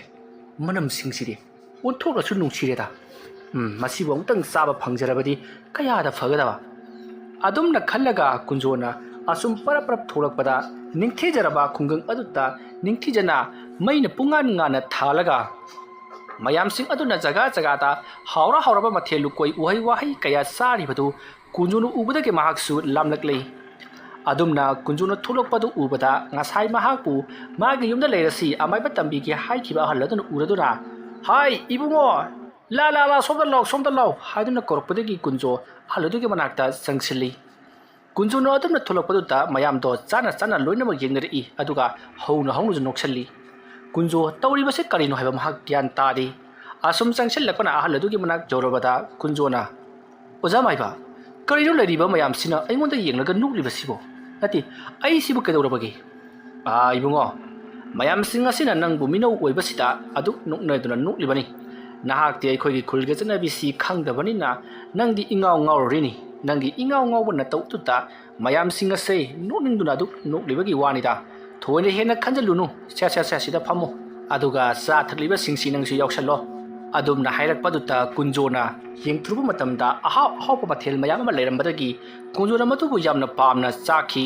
ꯃꯅꯝꯁꯤꯡꯁꯤꯗꯤ ꯑꯣꯟꯊꯣꯛꯅꯁꯨ ꯅꯨꯡꯁꯤꯔꯦꯗ꯫ ꯎꯝ, ꯃꯁꯤꯕꯨ ꯑꯃꯨꯛꯇꯪ ꯆꯥꯕ ꯐꯪꯖꯔꯕꯗꯤ ꯀꯌꯥꯗ ꯐꯒꯗꯕ?" ꯑꯗꯨꯝꯅ ꯈꯜꯂꯒ ꯀꯨꯟꯖꯣꯅ ꯑꯁꯨꯝ ꯄꯔꯞ ꯄꯔꯞ ꯊꯣꯛꯂꯛꯄꯗ ꯅꯤꯡꯊꯤꯖꯔꯕ ꯈꯨꯡꯒꯪ ꯑꯗꯨꯗ ꯅꯤꯡꯊꯤꯖꯅ ꯃꯩꯅ ꯄꯨꯡꯉꯥꯟ ꯉꯥꯟꯅ ꯊꯥꯜꯂꯒ ꯃꯌꯥꯝꯁꯤꯡ ꯑꯗꯨꯅ ꯖꯒꯥ ꯖꯒꯥꯗ ꯍꯥꯎꯔ ꯍꯥꯎꯔꯕ ꯃꯊꯦꯜ ꯂꯨꯀꯣꯏ, ꯎꯍꯩ ꯋꯥꯍꯩ ꯀꯌꯥ ꯆꯥꯔꯤꯕꯗꯨ ꯀꯨꯟꯖꯣꯅ ꯎꯕꯗꯒꯤ ꯃꯍꯥꯛꯁꯨ ꯂꯥꯝꯂꯛꯂꯦ꯫ ꯑꯗꯨꯝꯅ ꯀꯨꯟꯖꯣꯅ ꯊꯣꯛꯂꯛꯄꯗꯨ ꯎꯕꯗ ꯉꯁꯥꯏ ꯃꯍꯥꯛꯄꯨ ꯃꯥꯒꯤ ꯌꯨꯝꯗ ꯂꯩꯔꯁꯤ, ꯑꯃꯥꯏꯕ ꯇꯝꯕꯤꯒꯦ ꯍꯥꯏꯈꯤꯕ ꯑꯍꯜ ꯑꯗꯨꯅ ꯎꯔꯗꯨꯅ, "ꯍꯥꯏ ꯏꯕꯨꯡꯉꯣ, ꯂꯥ ꯂꯥ ꯂꯥ, ꯁꯣꯝꯗ ꯂꯥꯎ, ꯁꯣꯝꯗ ꯂꯥꯎ" ꯍꯥꯏꯗꯨꯅ ꯀꯧꯔꯛꯄꯗꯒꯤ ꯀꯨꯟꯖꯣ ꯑꯍꯜ ꯑꯗꯨꯒꯤ ꯃꯅꯥꯛꯇ ꯆꯪꯁꯤꯜꯂꯤ꯫ ꯀꯨꯟꯖꯣꯅ ꯑꯗꯨꯝꯅ ꯊꯣꯛꯂꯛꯄꯗꯨꯗ ꯃꯌꯥꯝꯗꯣ ꯆꯥꯅ ꯆꯥꯅ ꯂꯣꯏꯅꯃꯛ ꯌꯦꯡꯅꯔꯛꯏ, ꯑꯗꯨꯒ ꯍꯧꯅ ꯍꯧꯅꯁꯨ ꯅꯣꯛꯁꯜꯂꯤ꯫ ꯀꯨꯟꯖꯣ ꯇꯧꯔꯤꯕꯁꯤ ꯀꯔꯤꯅꯣ ꯍꯥꯏꯕ ꯃꯍꯥꯛ ꯒ꯭ꯌꯥꯟ ꯇꯥꯗꯦ꯫ ꯑꯁꯨꯝ ꯆꯪꯁꯤꯜꯂꯛꯄꯅ ꯑꯍꯜ ꯑꯗꯨꯒꯤ ꯃꯅꯥꯛ ꯌꯧꯔꯕꯗ ꯀꯨꯟꯖꯣꯅ, "ꯑꯣꯖꯥ ꯃꯥꯏꯕ, ꯀꯔꯤꯅꯣ ꯂꯩꯔꯤꯕ ꯃꯌꯥꯝꯁꯤꯅ ꯑꯩꯉꯣꯟꯗ ꯌꯦꯡꯂꯒ ꯅꯣꯛꯂꯤꯕꯁꯤꯕꯣ? ꯅꯠꯇꯦ, ꯑꯩꯁꯤꯕꯨ ꯀꯩꯗꯧꯔꯕꯒꯦ?" "ꯑꯥ, ꯏꯕꯨꯡꯉꯣ, ꯃꯌꯥꯝꯁꯤꯡ ꯑꯁꯤꯅ ꯅꯪꯕꯨ ꯃꯤꯅꯧ ꯑꯣꯏꯕꯁꯤꯗ ꯑꯗꯨꯛ ꯅꯣꯛꯅꯗꯨꯅ ꯅꯣꯛꯂꯤꯕꯅꯤ꯫ ꯅꯍꯥꯛꯇꯤ ꯑꯩꯈꯣꯏꯒꯤ ꯈꯨꯜꯒꯤ ꯆꯠꯅꯕꯤꯁꯤ ꯈꯪꯗꯕꯅꯤꯅ ꯅꯪꯗꯤ ꯏꯉꯥꯎ ꯉꯥꯎꯔꯨꯔꯤꯅꯤ꯫ ꯅꯪꯒꯤ ꯏꯉꯥꯎ ꯉꯥꯎꯕ ꯅꯇꯧꯗꯨꯗ ꯃꯌꯥꯝꯁꯤꯡ ꯑꯁꯦ ꯅꯣꯛꯅꯤꯡꯗꯨꯅ ꯑꯗꯨꯛ ꯅꯣꯛꯂꯤꯕꯒꯤ ꯋꯥꯅꯤꯗ꯫ ꯊꯣꯏꯅ ꯍꯦꯟꯅ ꯈꯟꯖꯤꯜꯂꯨꯅꯨ꯫ ꯁꯦ, ꯁꯦ, ꯁꯦ, ꯁꯤꯗ ꯐꯝꯃꯨ꯫ ꯑꯗꯨꯒ ꯆꯥ ꯊꯛꯂꯤꯕꯁꯤꯡꯁꯤ ꯅꯪꯁꯨ ꯌꯥꯎꯁꯜꯂꯣ꯫" ꯑꯗꯨꯝꯅ ꯍꯥꯏꯔꯛꯄꯗꯨꯗ ꯀꯨꯟꯖꯣꯅ ꯌꯦꯡꯊꯨꯔꯨꯕ ꯃꯇꯝꯗ ꯑꯍꯥꯎ ꯑꯍꯥꯎꯕ ꯃꯊꯦꯜ ꯃꯌꯥꯝ ꯑꯃ ꯂꯩꯔꯝꯕꯗꯒꯤ ꯀꯨꯟꯖꯣꯅ ꯃꯗꯨꯕꯨ ꯌꯥꯝꯅ ꯄꯥꯝꯅ ꯆꯥꯈꯤ꯫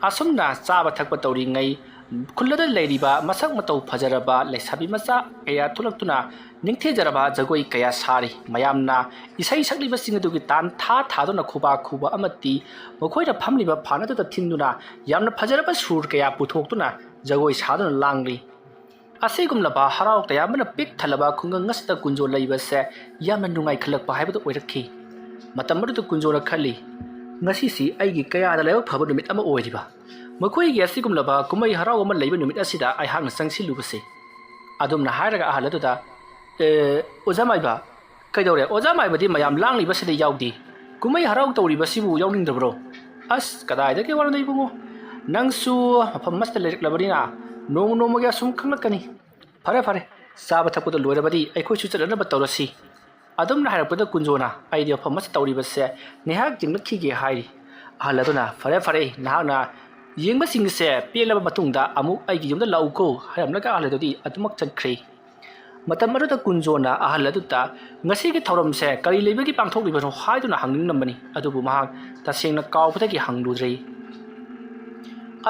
ꯑꯁꯨꯝꯅ ꯆꯥꯕ ꯊꯛꯄ ꯇꯧꯔꯤꯉꯩ ꯈꯨꯜ ꯑꯗꯨꯗ ꯂꯩꯔꯤꯕ ꯃꯁꯛ ꯃꯇꯧ ꯐꯖꯔꯕ ꯂꯩꯁꯥꯕꯤ ꯃꯆꯥ ꯀꯌꯥ ꯊꯣꯛꯂꯛꯇꯨꯅ ꯅꯤꯡꯊꯤꯖꯔꯕ ꯖꯒꯣꯏ ꯀꯌꯥ ꯁꯥꯔꯤ꯫ ꯃꯌꯥꯝꯅ ꯏꯁꯩ ꯁꯛꯂꯤꯕꯁꯤꯡ ꯑꯗꯨꯒꯤ ꯇꯥꯟ ꯊꯥ ꯊꯥꯗꯨꯅ ꯈꯨꯕꯥꯛ ꯈꯨꯕ ꯑꯃꯗꯤ ꯃꯈꯣꯏꯅ ꯐꯝꯂꯤꯕ ꯐꯥꯟ ꯑꯗꯨꯗ ꯊꯤꯟꯗꯨꯅ ꯌꯥꯝꯅ ꯐꯖꯔꯕ ꯁꯨꯔ ꯀꯌꯥ ꯄꯨꯊꯣꯛꯇꯨꯅ ꯖꯒꯣꯏ ꯁꯥꯗꯨꯅ ꯂꯥꯡꯂꯤ꯫ ꯑꯁꯤꯒꯨꯝꯂꯕ ꯍꯔꯥꯎ ꯇꯌꯥꯝꯕꯅ ꯄꯤꯛ ꯊꯜꯂꯕ ꯈꯨꯡꯒꯪ ꯑꯁꯤꯗ ꯀꯨꯟꯖꯣ ꯂꯩꯕꯁꯦ ꯌꯥꯝꯅ ꯅꯨꯡꯉꯥꯏꯈꯠꯂꯛꯄ ꯍꯥꯏꯕꯗꯨ ꯑꯣꯏꯔꯛꯈꯤ꯫ ꯃꯇꯝ ꯑꯗꯨꯗ ꯀꯨꯟꯖꯣꯅ ꯈꯜꯂꯤ, "ꯉꯁꯤꯁꯤ ꯑꯩꯒꯤ ꯀꯌꯥꯗ ꯂꯥꯏꯕꯛ ꯐꯕ ꯅꯨꯃꯤꯠ ꯑꯃ ꯑꯣꯏꯔꯤꯕ꯫ ꯃꯈꯣꯏꯒꯤ ꯑꯁꯤꯒꯨꯝꯂꯕ ꯀꯨꯝꯍꯩ ꯍꯔꯥꯎ ꯑꯃ ꯂꯩꯕ ꯅꯨꯃꯤꯠ ꯑꯁꯤꯗ ꯑꯩꯍꯥꯛꯅ ꯆꯪꯁꯤꯜꯂꯨꯕꯁꯦ"꯫ ꯑꯗꯨꯝꯅ ꯍꯥꯏꯔꯒ ꯑꯍꯜ ꯑꯗꯨꯗ, "ꯑꯦ, ꯑꯣꯖꯥ ꯃꯥꯏꯕ, ꯀꯩꯗꯧꯔꯦ? ꯑꯣꯖꯥ ꯃꯥꯏꯕꯗꯤ ꯃꯌꯥꯝ ꯂꯥꯡꯂꯤꯕꯁꯤꯗ ꯌꯥꯎꯗꯦ꯫ ꯀꯨꯝꯍꯩ ꯍꯔꯥꯎ ꯇꯧꯔꯤꯕꯁꯤꯕꯨ ꯌꯥꯎꯅꯤꯡꯗꯕ꯭ꯔꯣ?" "ꯑꯁ, ꯀꯗꯥꯏꯗꯒꯤ ꯋꯥꯅꯣꯗ ꯏꯕꯨꯡꯉꯣ? ꯅꯪꯁꯨ ꯃꯐꯝ ꯑꯃꯁꯤꯗ ꯂꯩꯔꯛꯂꯕꯅꯤꯅ ꯅꯣꯡꯃ ꯅꯣꯡꯃꯒꯤ ꯑꯁꯨꯝ ꯈꯪꯂꯛꯀꯅꯤ꯫ ꯐꯔꯦ, ꯐꯔꯦ, ꯆꯥꯕ ꯊꯛꯄꯗ ꯂꯣꯏꯔꯕꯗꯤ ꯑꯩꯈꯣꯏꯁꯨ ꯆꯠꯅꯅꯕ ꯇꯧꯔꯁꯤ"꯫ ꯑꯗꯨꯝꯅ ꯍꯥꯏꯔꯛꯄꯗ ꯀꯨꯟꯖꯣꯅ, "ꯑꯩꯗꯤ ꯃꯐꯝ ꯑꯃꯁꯤ ꯇꯧꯔꯤꯕꯁꯦ ꯉꯥꯏꯍꯥꯛ ꯌꯦꯡꯂꯛꯈꯤꯒꯦ" ꯍꯥꯏꯔꯤ꯫ ꯑꯍꯜ ꯑꯗꯨꯅ, "ꯐꯔꯦ, ꯐꯔꯦ, ꯅꯍꯥꯛꯅ ꯌꯦꯡꯕꯁꯤꯡꯁꯦ ꯄꯦꯜꯂꯕ ꯃꯇꯨꯡꯗ ꯑꯃꯨꯛ ꯑꯩꯒꯤ ꯌꯨꯝꯗ ꯂꯥꯛꯎꯀꯣ" ꯍꯥꯏꯔꯝꯂꯒ ꯑꯍꯜ ꯑꯗꯨꯗꯤ ꯑꯗꯨꯃꯛ ꯆꯠꯈ꯭ꯔꯦ꯫ ꯃꯇꯝ ꯑꯗꯨꯗ ꯀꯨꯟꯖꯣꯅ ꯑꯍꯜ ꯑꯗꯨꯗ ꯉꯁꯤꯒꯤ ꯊꯧꯔꯝꯁꯦ ꯀꯔꯤ ꯂꯩꯕꯒꯤ ꯄꯥꯡꯊꯣꯛꯂꯤꯕꯅꯣ ꯍꯥꯏꯗꯨꯅ ꯍꯪꯅꯤꯡꯂꯝꯕꯅꯤ꯫ ꯑꯗꯨꯕꯨ ꯃꯍꯥꯛ ꯇꯁꯦꯡꯅ ꯀꯥꯎꯕꯗꯒꯤ ꯍꯪꯂꯨꯗ꯭ꯔꯦ꯫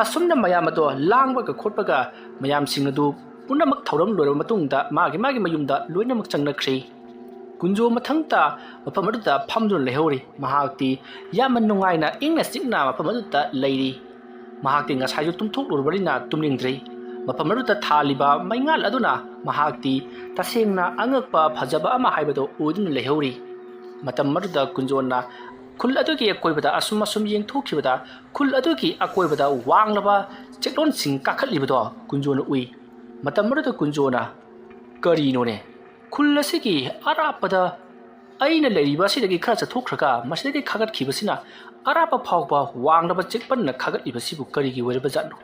ꯑꯁꯨꯝꯅ ꯃꯌꯥꯝ ꯑꯗꯣ ꯂꯥꯡꯕꯒ ꯈꯣꯠꯄꯒ ꯃꯌꯥꯝꯁꯤꯡ ꯑꯗꯨ ꯄꯨꯝꯅꯃꯛ ꯊꯧꯔꯝ ꯂꯣꯏꯔꯕ ꯃꯇꯨꯡꯗ ꯃꯥꯒꯤ ꯃꯥꯒꯤ ꯃꯌꯨꯝꯗ ꯂꯣꯏꯅꯃꯛ ꯆꯪꯅꯈ꯭ꯔꯦ꯫ ꯀꯨꯟꯖꯣ ꯃꯊꯟꯇ ꯃꯐꯝ ꯑꯗꯨꯗ ꯐꯝꯗꯨꯅ ꯂꯩꯍꯧꯔꯤ꯫ ꯃꯍꯥꯛꯇꯤ ꯌꯥꯝꯅ ꯅꯨꯡꯉꯥꯏꯅ ꯏꯪꯅ ꯆꯤꯛꯅ ꯃꯐꯝ ꯑꯗꯨꯗ ꯂꯩꯔꯤ꯫ ꯃꯍꯥꯛꯇꯤ ꯉꯁꯥꯏꯁꯨ ꯇꯨꯝꯊꯣꯛꯂꯨꯔꯕꯅꯤꯅ ꯇꯨꯝꯅꯤꯡꯗ꯭ꯔꯤ꯫ ꯃꯐꯝ ꯑꯗꯨꯗ ꯊꯥꯜꯂꯤꯕ ꯃꯩꯉꯥꯜ ꯑꯗꯨꯅ ꯃꯍꯥꯛꯇꯤ ꯇꯁꯦꯡꯅ ꯑꯉꯛꯄ ꯐꯖꯕ ꯑꯃ ꯍꯥꯏꯕꯗꯨ ꯑꯣꯏꯗꯨꯅ ꯂꯩꯍꯧꯔꯤ꯫ ꯃꯇꯝ ꯑꯗꯨꯗ ꯀꯨꯟꯖꯣꯅ ꯈꯨꯜ ꯑꯗꯨꯒꯤ ꯑꯀꯣꯏꯕꯗ ꯑꯁꯨꯝ ꯑꯁꯨꯝ ꯌꯦꯡꯊꯣꯛꯈꯤꯕꯗ ꯈꯨꯜ ꯑꯗꯨꯒꯤ ꯑꯀꯣꯏꯕꯗ ꯋꯥꯡꯂꯕ ꯆꯦꯛꯂꯣꯟꯁꯤꯡ ꯀꯥꯈꯠꯂꯤꯕꯗꯣ ꯀꯨꯟꯖꯣꯅ ꯎꯏ꯫ ꯃꯇꯝ ꯑꯗꯨꯗ ꯀꯨꯟꯖꯣꯅ, "ꯀꯔꯤꯅꯣꯅꯦ? ꯈꯨꯜ ꯑꯁꯤꯒꯤ ꯑꯔꯥꯞꯄꯗ ꯑꯩꯅ ꯂꯩꯔꯤꯕ ꯑꯁꯤꯗꯒꯤ ꯈꯔ ꯆꯠꯊꯣꯛꯈ꯭ꯔꯒ ꯃꯁꯤꯗꯒꯤ ꯈꯥꯒꯠꯈꯤꯕꯁꯤꯅ ꯑꯔꯥꯞꯄ ꯐꯥꯎꯕ ꯋꯥꯡꯂꯕ ꯆꯦꯛꯄꯟꯅ ꯈꯥꯒꯠꯂꯤꯕꯁꯤꯕꯨ ꯀꯔꯤꯒꯤ ꯑꯣꯏꯔꯕ ꯖꯥꯠꯅꯣ?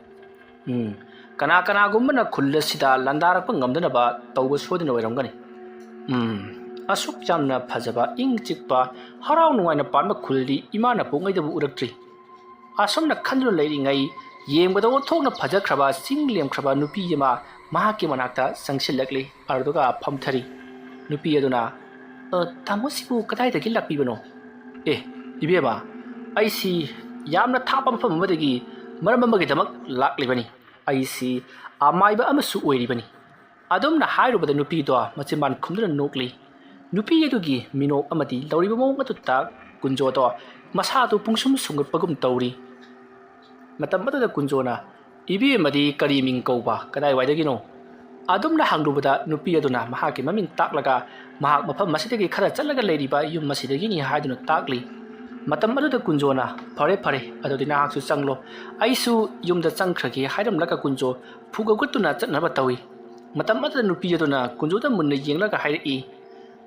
ꯎꯝ, ꯀꯅꯥ ꯀꯅꯥꯒꯨꯝꯕꯅ ꯈꯨꯜ ꯑꯁꯤꯗ ꯂꯥꯟꯗꯥꯔꯛꯄ ꯉꯝꯗꯅꯕ ꯇꯧꯕ ꯁꯣꯏꯗꯅ ꯑꯣꯏꯔꯝꯒꯅꯤ꯫ ꯎꯝ, ꯑꯁꯨꯛ ꯌꯥꯝꯅ ꯐꯖꯕ, ꯏꯪ ꯆꯤꯛꯄ, ꯍꯔꯥꯎ ꯅꯨꯡꯉꯥꯏꯅ ꯄꯥꯟꯕ ꯈꯨꯜꯗꯤ ꯏꯃꯥꯅ ꯄꯣꯛꯉꯩꯗꯕꯨ ꯎꯔꯛꯇ꯭ꯔꯤ"꯫ ꯑꯁꯨꯝꯅ ꯈꯟꯗꯨꯅ ꯂꯩꯔꯤꯉꯩ ꯌꯦꯡꯕꯗ ꯑꯣꯟꯊꯣꯛꯅ ꯐꯖꯈ꯭ꯔꯕ ꯆꯤꯡ ꯂꯦꯝꯈ꯭ꯔꯕ ꯅꯨꯄꯤ ꯑꯃ ꯃꯍꯥꯛꯀꯤ ꯃꯅꯥꯛꯇ ꯆꯪꯁꯤꯜꯂꯛꯂꯤ꯫ ꯑꯗꯨꯒ ꯐꯝꯊꯔꯤ꯫ ꯅꯨꯄꯤ ꯑꯗꯨꯅ, "ꯑ, ꯇꯥꯃꯣꯁꯤꯕꯨ ꯀꯗꯥꯏꯗꯒꯤ ꯂꯥꯛꯄꯤꯕꯅꯣ?" "ꯑꯦ, ꯏꯕꯦꯝꯃ, ꯑꯩꯁꯤ ꯌꯥꯝꯅ ꯊꯥꯞꯄ ꯃꯐꯝ ꯑꯃꯗꯒꯤ ꯃꯔꯝ ꯑꯃꯒꯤꯗꯃꯛ ꯂꯥꯛꯂꯤꯕꯅꯤ꯫ ꯑꯩꯁꯤ ꯑꯃꯥꯏꯕ ꯑꯃꯁꯨ ꯑꯣꯏꯔꯤꯕꯅꯤ꯫ ꯑꯗꯨꯝꯅ ꯍꯥꯏꯔꯨꯕꯗ ꯅꯨꯄꯤꯗꯣ ꯃꯆꯤꯟꯕꯥꯟ ꯈꯨꯝꯗꯨꯅ ꯅꯣꯛꯂꯤ꯫ ꯅꯨꯄꯤ ꯑꯗꯨꯒꯤ ꯃꯤꯅꯣꯛ ꯑꯃꯗꯤ ꯂꯧꯔꯤꯕ ꯃꯑꯣꯡ ꯑꯗꯨꯗ ꯀꯨꯟꯖꯣꯗꯣ ꯃꯁꯥꯗꯨ ꯄꯨꯡꯁꯨꯝ ꯁꯨꯝꯒꯠꯄꯒꯨꯝ ꯇꯧꯔꯤ꯫ ꯃꯇꯝ ꯑꯗꯨꯗ ꯀꯨꯟꯖꯣꯅ, "ꯏꯕꯦꯝꯃꯗꯤ ꯀꯔꯤ ꯃꯤꯡ ꯀꯧꯕ? ꯀꯗꯥꯏꯋꯥꯏꯗꯒꯤꯅꯣ?" ꯑꯗꯨꯝꯅ ꯍꯪꯂꯨꯕꯗ ꯅꯨꯄꯤ ꯑꯗꯨꯅ ꯃꯍꯥꯛꯀꯤ ꯃꯃꯤꯡ ꯇꯥꯛꯂꯒ, ꯃꯍꯥꯛ ꯃꯐꯝ ꯑꯁꯤꯗꯒꯤ ꯈꯔ ꯆꯠꯂꯒ ꯂꯩꯔꯤꯕ ꯌꯨꯝ ꯑꯁꯤꯗꯒꯤꯅꯤ ꯍꯥꯏꯗꯨꯅ ꯇꯥꯛꯂꯤ꯫ ꯃꯇꯝ ꯑꯗꯨꯗ ꯀꯨꯟꯖꯣꯅ, "ꯐꯔꯦ, ꯐꯔꯦ, ꯑꯗꯨꯗꯤ ꯅꯍꯥꯛꯁꯨ ꯆꯪꯂꯣ, ꯑꯩꯁꯨ ꯌꯨꯝꯗ ꯆꯪꯈ꯭ꯔꯒꯦ" ꯍꯥꯏꯔꯝꯂꯒ ꯀꯨꯟꯖꯣ ꯐꯨꯒꯠꯇꯨꯅ ꯆꯠꯅꯕ ꯇꯧꯏ꯫ ꯃꯇꯝ ꯑꯗꯨꯗ ꯅꯨꯄꯤ ꯑꯗꯨꯅ ꯀꯨꯟꯖꯣꯗ ꯃꯨꯟꯅ ꯌꯦꯡꯂꯒ ꯍꯥꯏꯔꯛꯏ,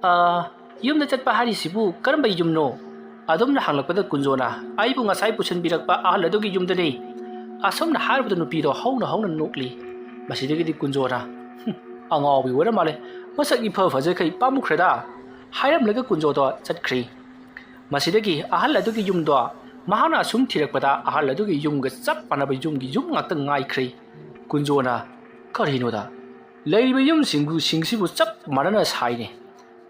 "ꯑ, ꯌꯨꯝꯗ ꯆꯠꯄ ꯍꯥꯏꯔꯤꯁꯤꯕꯨ ꯀꯔꯝꯕ ꯌꯨꯝꯅꯣ?" ꯑꯗꯨꯝꯅ ꯍꯪꯂꯛꯄꯗ ꯀꯨꯟꯖꯣꯅ, "ꯑꯩꯕꯨ ꯉꯁꯥꯏ ꯄꯨꯁꯤꯟꯕꯤꯔꯛꯄ ꯑꯍꯜ ꯑꯗꯨꯒꯤ ꯌꯨꯝꯗꯅꯤ"꯫ ꯑꯁꯨꯝꯅ ꯍꯥꯏꯔꯕꯗ ꯅꯨꯄꯤꯗꯣ ꯍꯧꯅ ꯍꯧꯅ ꯅꯣꯛꯂꯤ꯫ ꯃꯁꯤꯗꯒꯤꯗꯤ ꯀꯨꯟꯖꯣꯅ, "ꯍꯨꯝ, ꯑꯉꯥꯎꯕꯤ ꯑꯣꯏꯔ ꯃꯥꯜꯂꯦ, ꯃꯁꯛ ꯏꯐ ꯐꯖꯈꯩ ꯄꯥꯝꯃꯨꯈ꯭ꯔꯦꯗ" ꯍꯥꯏꯔꯝꯂꯒ ꯀꯨꯟꯖꯣꯗꯣ ꯆꯠꯈ꯭ꯔꯤ꯫ ꯃꯁꯤꯗꯒꯤ ꯑꯍꯜ ꯑꯗꯨꯒꯤ ꯌꯨꯝꯗꯣ ꯃꯍꯥꯛꯅ ꯑꯁꯨꯝ ꯊꯤꯔꯛꯄꯗ ꯑꯍꯜ ꯑꯗꯨꯒꯤ ꯌꯨꯝꯒ ꯆꯞ ꯃꯥꯟꯅꯕ ꯌꯨꯝꯒꯤ ꯌꯨꯝ ꯉꯥꯛꯇ ꯉꯥꯏꯈ꯭ꯔꯦ꯫ ꯀꯨꯟꯖꯣꯅ, "ꯀꯔꯤꯅꯣꯗ, ꯂꯩꯔꯤꯕ ꯌꯨꯝꯁꯤꯡꯕꯨ, ꯁꯤꯡꯁꯤꯕꯨ ꯆꯞ ꯃꯥꯟꯅꯅ ꯁꯥꯏꯅꯦ꯫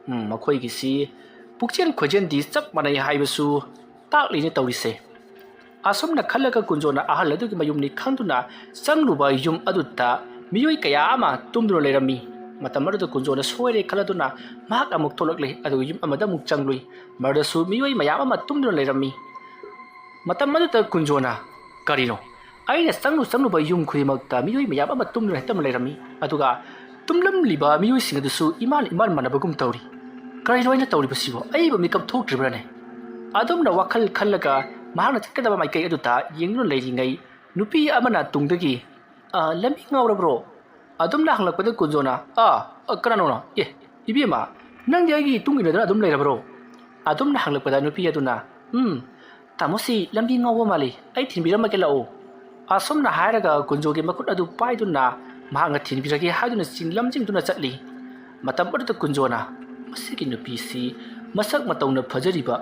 ꯎꯝ, ꯃꯈꯣꯏꯒꯤꯁꯤ ꯄꯨꯛꯆꯦꯟ ꯈꯣꯏꯖꯦꯟꯗꯤ ꯆꯞ ꯃꯥꯟꯅꯩ ꯍꯥꯏꯕꯁꯨ ꯇꯥꯛꯂꯤꯅꯦ ꯇꯧꯔꯤꯁꯦ"꯫ ꯑꯁꯨꯝꯅ ꯈꯜꯂꯒ ꯀꯨꯟꯖꯣꯅ ꯑꯍꯜ ꯑꯗꯨꯒꯤ ꯃꯌꯨꯝꯅꯤ ꯈꯪꯗꯨꯅ ꯆꯪꯂꯨꯕ ꯌꯨꯝ ꯑꯗꯨꯗ ꯃꯤꯑꯣꯏ ꯀꯌꯥ ꯑꯃ ꯇꯨꯝꯗꯨꯅ ꯂꯩꯔꯝꯃꯤ꯫ ꯃꯇꯝ ꯑꯗꯨꯗ ꯀꯨꯟꯖꯣꯅ ꯁꯣꯏꯔꯦ ꯈꯜꯂꯗꯨꯅ ꯃꯍꯥꯛ ꯑꯃꯨꯛ ꯊꯣꯛꯂꯛꯂꯦ, ꯑꯗꯨꯒ ꯌꯨꯝ ꯑꯃꯗ ꯑꯃꯨꯛ ꯆꯪꯂꯨꯏ꯫ ꯃꯗꯨꯗꯁꯨ ꯃꯤꯑꯣꯏ ꯃꯌꯥꯝ ꯑꯃ ꯇꯨꯝꯗꯨꯅ ꯂꯩꯔꯝꯃꯤ꯫ ꯃꯇꯝ ꯑꯗꯨꯗ ꯀꯨꯟꯖꯣꯅ, "ꯀꯔꯤꯅꯣ? ꯑꯩꯅ ꯆꯪꯂꯨ ꯆꯪꯂꯨꯕ ꯌꯨꯝ ꯈꯨꯗꯤꯡꯃꯛꯇ ꯃꯤꯑꯣꯏ ꯃꯌꯥꯝ ꯑꯃ ꯇꯨꯝꯗꯨꯅ ꯍꯦꯛꯇ ꯂꯩꯔꯝꯃꯤ꯫ ꯑꯗꯨꯒ ꯇꯨꯝꯂꯝꯂꯤꯕ ꯃꯤꯑꯣꯏꯁꯤꯡ ꯑꯗꯨꯁꯨ ꯏꯃꯥꯟ ꯏꯃꯥꯟ ꯃꯥꯟꯅꯕꯒꯨꯝ ꯇꯧꯔꯤ꯫ ꯀꯔꯤꯅꯣ ꯑꯩꯅ ꯇꯧꯔꯤꯕꯁꯤꯕꯣ? ꯑꯩꯕꯨ ꯃꯤꯀꯞ ꯊꯣꯛꯇ꯭ꯔꯤꯕ꯭ꯔꯥꯅꯦ?" ꯑꯗꯨꯝꯅ ꯋꯥꯈꯜ ꯈꯜꯂꯒ ꯃꯍꯥꯛꯅ ꯆꯠꯀꯗꯕ ꯃꯥꯏꯀꯩ ꯑꯗꯨꯗ ꯌꯦꯡꯗꯨꯅ ꯂꯩꯔꯤꯉꯩ, ꯅꯨꯄꯤ ꯑꯃꯅ ꯇꯨꯡꯗꯒꯤ, "ꯑ, ꯂꯝꯕꯤ ꯉꯥꯎꯔꯕ꯭ꯔꯣ?" ꯑꯗꯨꯝꯅ ꯍꯪꯂꯛꯄꯗ ꯀꯨꯟꯖꯣꯅ, "ꯑ, ꯑ, ꯀꯅꯥꯅꯣꯅ? ꯑꯦ, ꯏꯕꯦꯝꯃ, ꯅꯪꯗꯤ ꯑꯩꯒꯤ ꯏꯇꯨꯡ ꯏꯟꯅꯗꯨꯅ ꯑꯗꯨꯝ ꯂꯩꯔꯕ꯭ꯔꯣ?" ꯑꯗꯨꯝꯅ ꯍꯪꯂꯛꯄꯗ ꯅꯨꯄꯤ ꯑꯗꯨꯅ, "ꯎꯝ, ꯇꯥꯃꯣꯁꯤ ꯂꯝꯕꯤ ꯉꯥꯎꯕ ꯃꯥꯜꯂꯤ, ꯑꯩ ꯊꯤꯟꯕꯤꯔꯝꯃꯒꯦ, ꯂꯥꯛꯑꯣ"꯫ ꯑꯁꯨꯝꯅ ꯍꯥꯏꯔꯒ ꯀꯨꯟꯖꯣꯒꯤ ꯃꯈꯨꯠ ꯑꯗꯨ ꯄꯥꯏꯗꯨꯅ ꯃꯍꯥꯛꯅ ꯊꯤꯟꯕꯤꯔꯒꯦ ꯍꯥꯏꯗꯨꯅ ꯆꯤꯡ ꯂꯝꯖꯤꯡꯗꯨꯅ ꯆꯠꯂꯤ꯫ ꯃꯇꯝ ꯑꯗꯨꯗ ꯀꯨꯟꯖꯣꯅ, "ꯃꯁꯤꯒꯤ ꯅꯨꯄꯤꯁꯤ ꯃꯁꯛ ꯃꯇꯧꯅ ꯐꯖꯔꯤꯕ,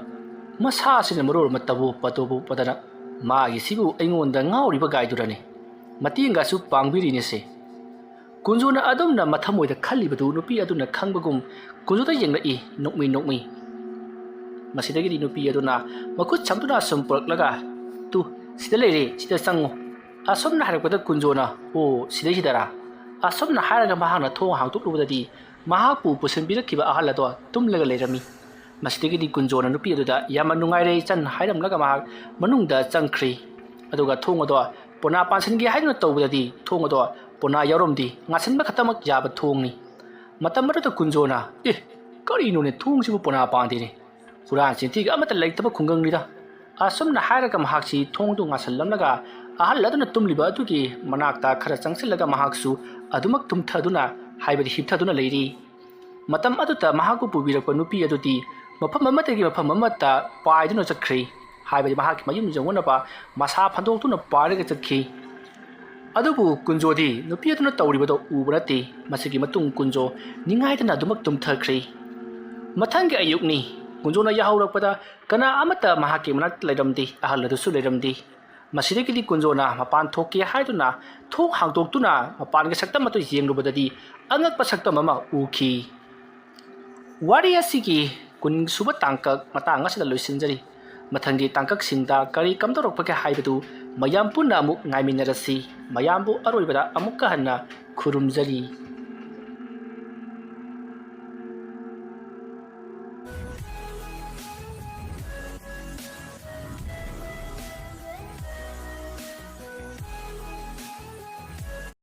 ꯃꯁꯥꯁꯤꯅ ꯃꯔꯣꯜ ꯑꯃ ꯇꯕꯣ ꯄꯇꯣꯕꯣ ꯄꯗꯅ, ꯃꯥꯒꯤꯁꯤꯕꯨ ꯑꯩꯉꯣꯟꯗ ꯉꯥꯎꯔꯤꯕ ꯒꯥꯏꯗꯨꯔꯅꯦ? ꯃꯇꯦꯡꯒꯁꯨ ꯄꯥꯡꯕꯤꯔꯤꯅꯦꯁꯦ"꯫ ꯀꯨꯟꯖꯣꯅ ꯑꯗꯨꯝꯅ ꯃꯊꯃꯣꯏꯗ ꯈꯜꯂꯤꯕꯗꯨ ꯅꯨꯄꯤ ꯑꯗꯨꯅ ꯈꯪꯕꯒꯨꯝ ꯀꯨꯟꯖꯣꯗ ꯌꯦꯡꯂꯛꯏ, ꯅꯣꯛꯃꯤ ꯅꯣꯛꯃꯤ꯫ ꯃꯁꯤꯗꯒꯤꯗꯤ ꯅꯨꯄꯤ ꯑꯗꯨꯅ ꯃꯈꯨꯠ ꯁꯝꯗꯨꯅ ꯁꯨꯝ ꯄꯨꯔꯛꯂꯒ, "ꯇꯨ, ꯁꯤꯗ ꯂꯩꯔꯦ, ꯁꯤꯗ ꯆꯪꯉꯨ"꯫ ꯑꯁꯨꯝꯅ ꯍꯥꯏꯔꯛꯄꯗ ꯀꯨꯟꯖꯣꯅ, "ꯑꯣ, ꯁꯤꯗꯩꯁꯤꯗꯔꯥ?" ꯑꯁꯨꯝꯅ ꯍꯥꯏꯔꯒ ꯃꯍꯥꯛꯅ ꯊꯣꯡ ꯍꯥꯡꯗꯣꯛꯂꯨꯕꯗꯗꯤ ꯃꯍꯥꯛꯄꯨ ꯄꯨꯁꯤꯟꯕꯤꯔꯛꯈꯤꯕ ꯑꯍꯜ ꯑꯗꯣ ꯇꯨꯝꯂꯒ ꯂꯩꯔꯝꯃꯤ꯫ ꯃꯁꯤꯗꯒꯤꯗꯤ ꯀꯨꯟꯖꯣꯅ ꯅꯨꯄꯤ ꯑꯗꯨꯗ, "ꯌꯥꯝꯅ ꯅꯨꯡꯉꯥꯏꯔꯦ, ꯏꯆꯟ," ꯍꯥꯏꯔꯝꯂꯒ ꯃꯍꯥꯛ ꯃꯅꯨꯡꯗ ꯆꯪꯈ꯭ꯔꯤ꯫ ꯑꯗꯨꯒ ꯊꯣꯡ ꯑꯗꯣ ꯄꯣꯅꯥ ꯄꯥꯟꯁꯤꯟꯒꯦ ꯍꯥꯏꯗꯨꯅ ꯇꯧꯕꯗꯗꯤ ꯊꯣꯡ ꯑꯗꯣ ꯄꯣꯅꯥ ꯌꯥꯎꯔꯝꯗꯦ, ꯉꯥꯁꯤꯟꯕ ꯈꯛꯇꯃꯛ ꯌꯥꯕ ꯊꯣꯡꯅꯤ꯫ ꯃꯇꯝ ꯑꯗꯨꯗ ꯀꯨꯟꯖꯣꯅ, "ꯑꯦ, ꯀꯔꯤꯅꯣꯅꯦ, ꯊꯣꯡꯁꯤꯕꯨ ꯄꯣꯅꯥ ꯄꯥꯟꯗꯦꯅꯦ? ꯍꯨꯔꯥꯟ ꯆꯤꯟꯊꯤꯒ ꯑꯃꯠꯇ ꯂꯩꯇꯕ ꯈꯨꯡꯒꯪꯅꯤꯗ꯫" ꯑꯁꯨꯝꯅ ꯍꯥꯏꯔꯒ ꯃꯍꯥꯛꯁꯤ ꯊꯣꯡꯗꯨ ꯉꯥꯁꯜꯂꯝꯂꯒ ꯑꯍꯜ ꯑꯗꯨꯅ ꯇꯨꯝꯂꯤꯕ ꯑꯗꯨꯒꯤ ꯃꯅꯥꯛꯇ ꯈꯔ ꯆꯪꯁꯤꯜꯂꯒ ꯃꯍꯥꯛꯁꯨ ꯑꯗꯨꯃꯛ ꯇꯨꯝꯊꯗꯨꯅ, ꯍꯥꯏꯕꯗꯤ ꯍꯤꯞꯊꯗꯨꯅ ꯂꯩꯔꯤ꯫ ꯃꯇꯝ ꯑꯗꯨꯗ ꯃꯍꯥꯛꯄꯨ ꯄꯨꯕꯤꯔꯛꯄ ꯅꯨꯄꯤ ꯑꯗꯨꯗꯤ ꯃꯐꯝ ꯑꯃꯗꯒꯤ ꯃꯐꯝ ꯑꯃꯠꯇ ꯄꯥꯏꯗꯨꯅ ꯆꯠꯈ꯭ꯔꯤ꯫ ꯍꯥꯏꯕꯗꯤ ꯃꯍꯥꯛꯀꯤ ꯃꯌꯨꯝ ꯌꯧꯅꯅꯕ ꯃꯁꯥ ꯐꯟꯗꯣꯛꯇꯨꯅ ꯄꯥꯏꯔꯒ ꯆꯠꯈꯤ꯫ ꯑꯗꯨꯕꯨ ꯀꯨꯟꯖꯣꯗꯤ ꯅꯨꯄꯤ ꯑꯗꯨꯅ ꯇꯧꯔꯤꯕꯗꯣ ꯎꯕ ꯅꯠꯇꯦ꯫ ꯃꯁꯤꯒꯤ ꯃꯇꯨꯡ ꯀꯨꯟꯖꯣ ꯅꯤꯡꯉꯥꯏꯗꯅ ꯑꯗꯨꯃꯛ ꯇꯨꯝꯊꯈ꯭ꯔꯤ꯫ ꯃꯊꯪꯒꯤ ꯑꯌꯨꯛꯅꯤ꯫ ꯀꯨꯟꯖꯣꯅ ꯌꯥꯍꯧꯔꯛꯄꯗ ꯀꯅꯥ ꯑꯃꯠꯇ ꯃꯍꯥꯛꯀꯤ ꯃꯅꯥꯛꯇ ꯂꯩꯔꯝꯗꯦ, ꯑꯍꯜ ꯑꯗꯨꯁꯨ ꯂꯩꯔꯝꯗꯦ꯫ ꯃꯁꯤꯗꯒꯤꯗꯤ ꯀꯨꯟꯖꯣꯅ ꯃꯄꯥꯟ ꯊꯣꯛꯀꯦ ꯍꯥꯏꯗꯨꯅ ꯊꯣꯡ ꯍꯥꯡꯗꯣꯛꯇꯨꯅ ꯃꯄꯥꯟꯒꯤ ꯁꯛꯇꯝ ꯑꯗꯨ ꯌꯦꯡꯂꯨꯕꯗꯗꯤ ꯑꯉꯛꯄ ꯁꯛꯇꯝ ꯑꯃ ꯎꯈꯤ꯫ ꯋꯥꯔꯤ ꯑꯁꯤꯒꯤ ꯀꯨꯟꯁꯨꯕ ꯇꯥꯡꯀꯛ ꯃꯇꯥꯡ ꯑꯁꯤꯗ ꯂꯣꯏꯁꯤꯟꯖꯔꯤ꯫ ꯃꯊꯪꯒꯤ ꯇꯥꯡꯀꯛꯁꯤꯡꯗ ꯀꯔꯤ ꯀꯝꯗꯧꯔꯛꯄꯒꯦ ꯍꯥꯏꯕꯗꯨ ꯃꯌꯥꯝ ꯄꯨꯟꯅ ꯑꯃꯨꯛ ꯉꯥꯏꯃꯤꯟꯅꯔꯁꯤ꯫ ꯃꯌꯥꯝꯕꯨ ꯑꯔꯣꯏꯕꯗ ꯑꯃꯨꯛꯀ ꯍꯟꯅ ꯈꯨꯔꯨꯝꯖꯔꯤ꯫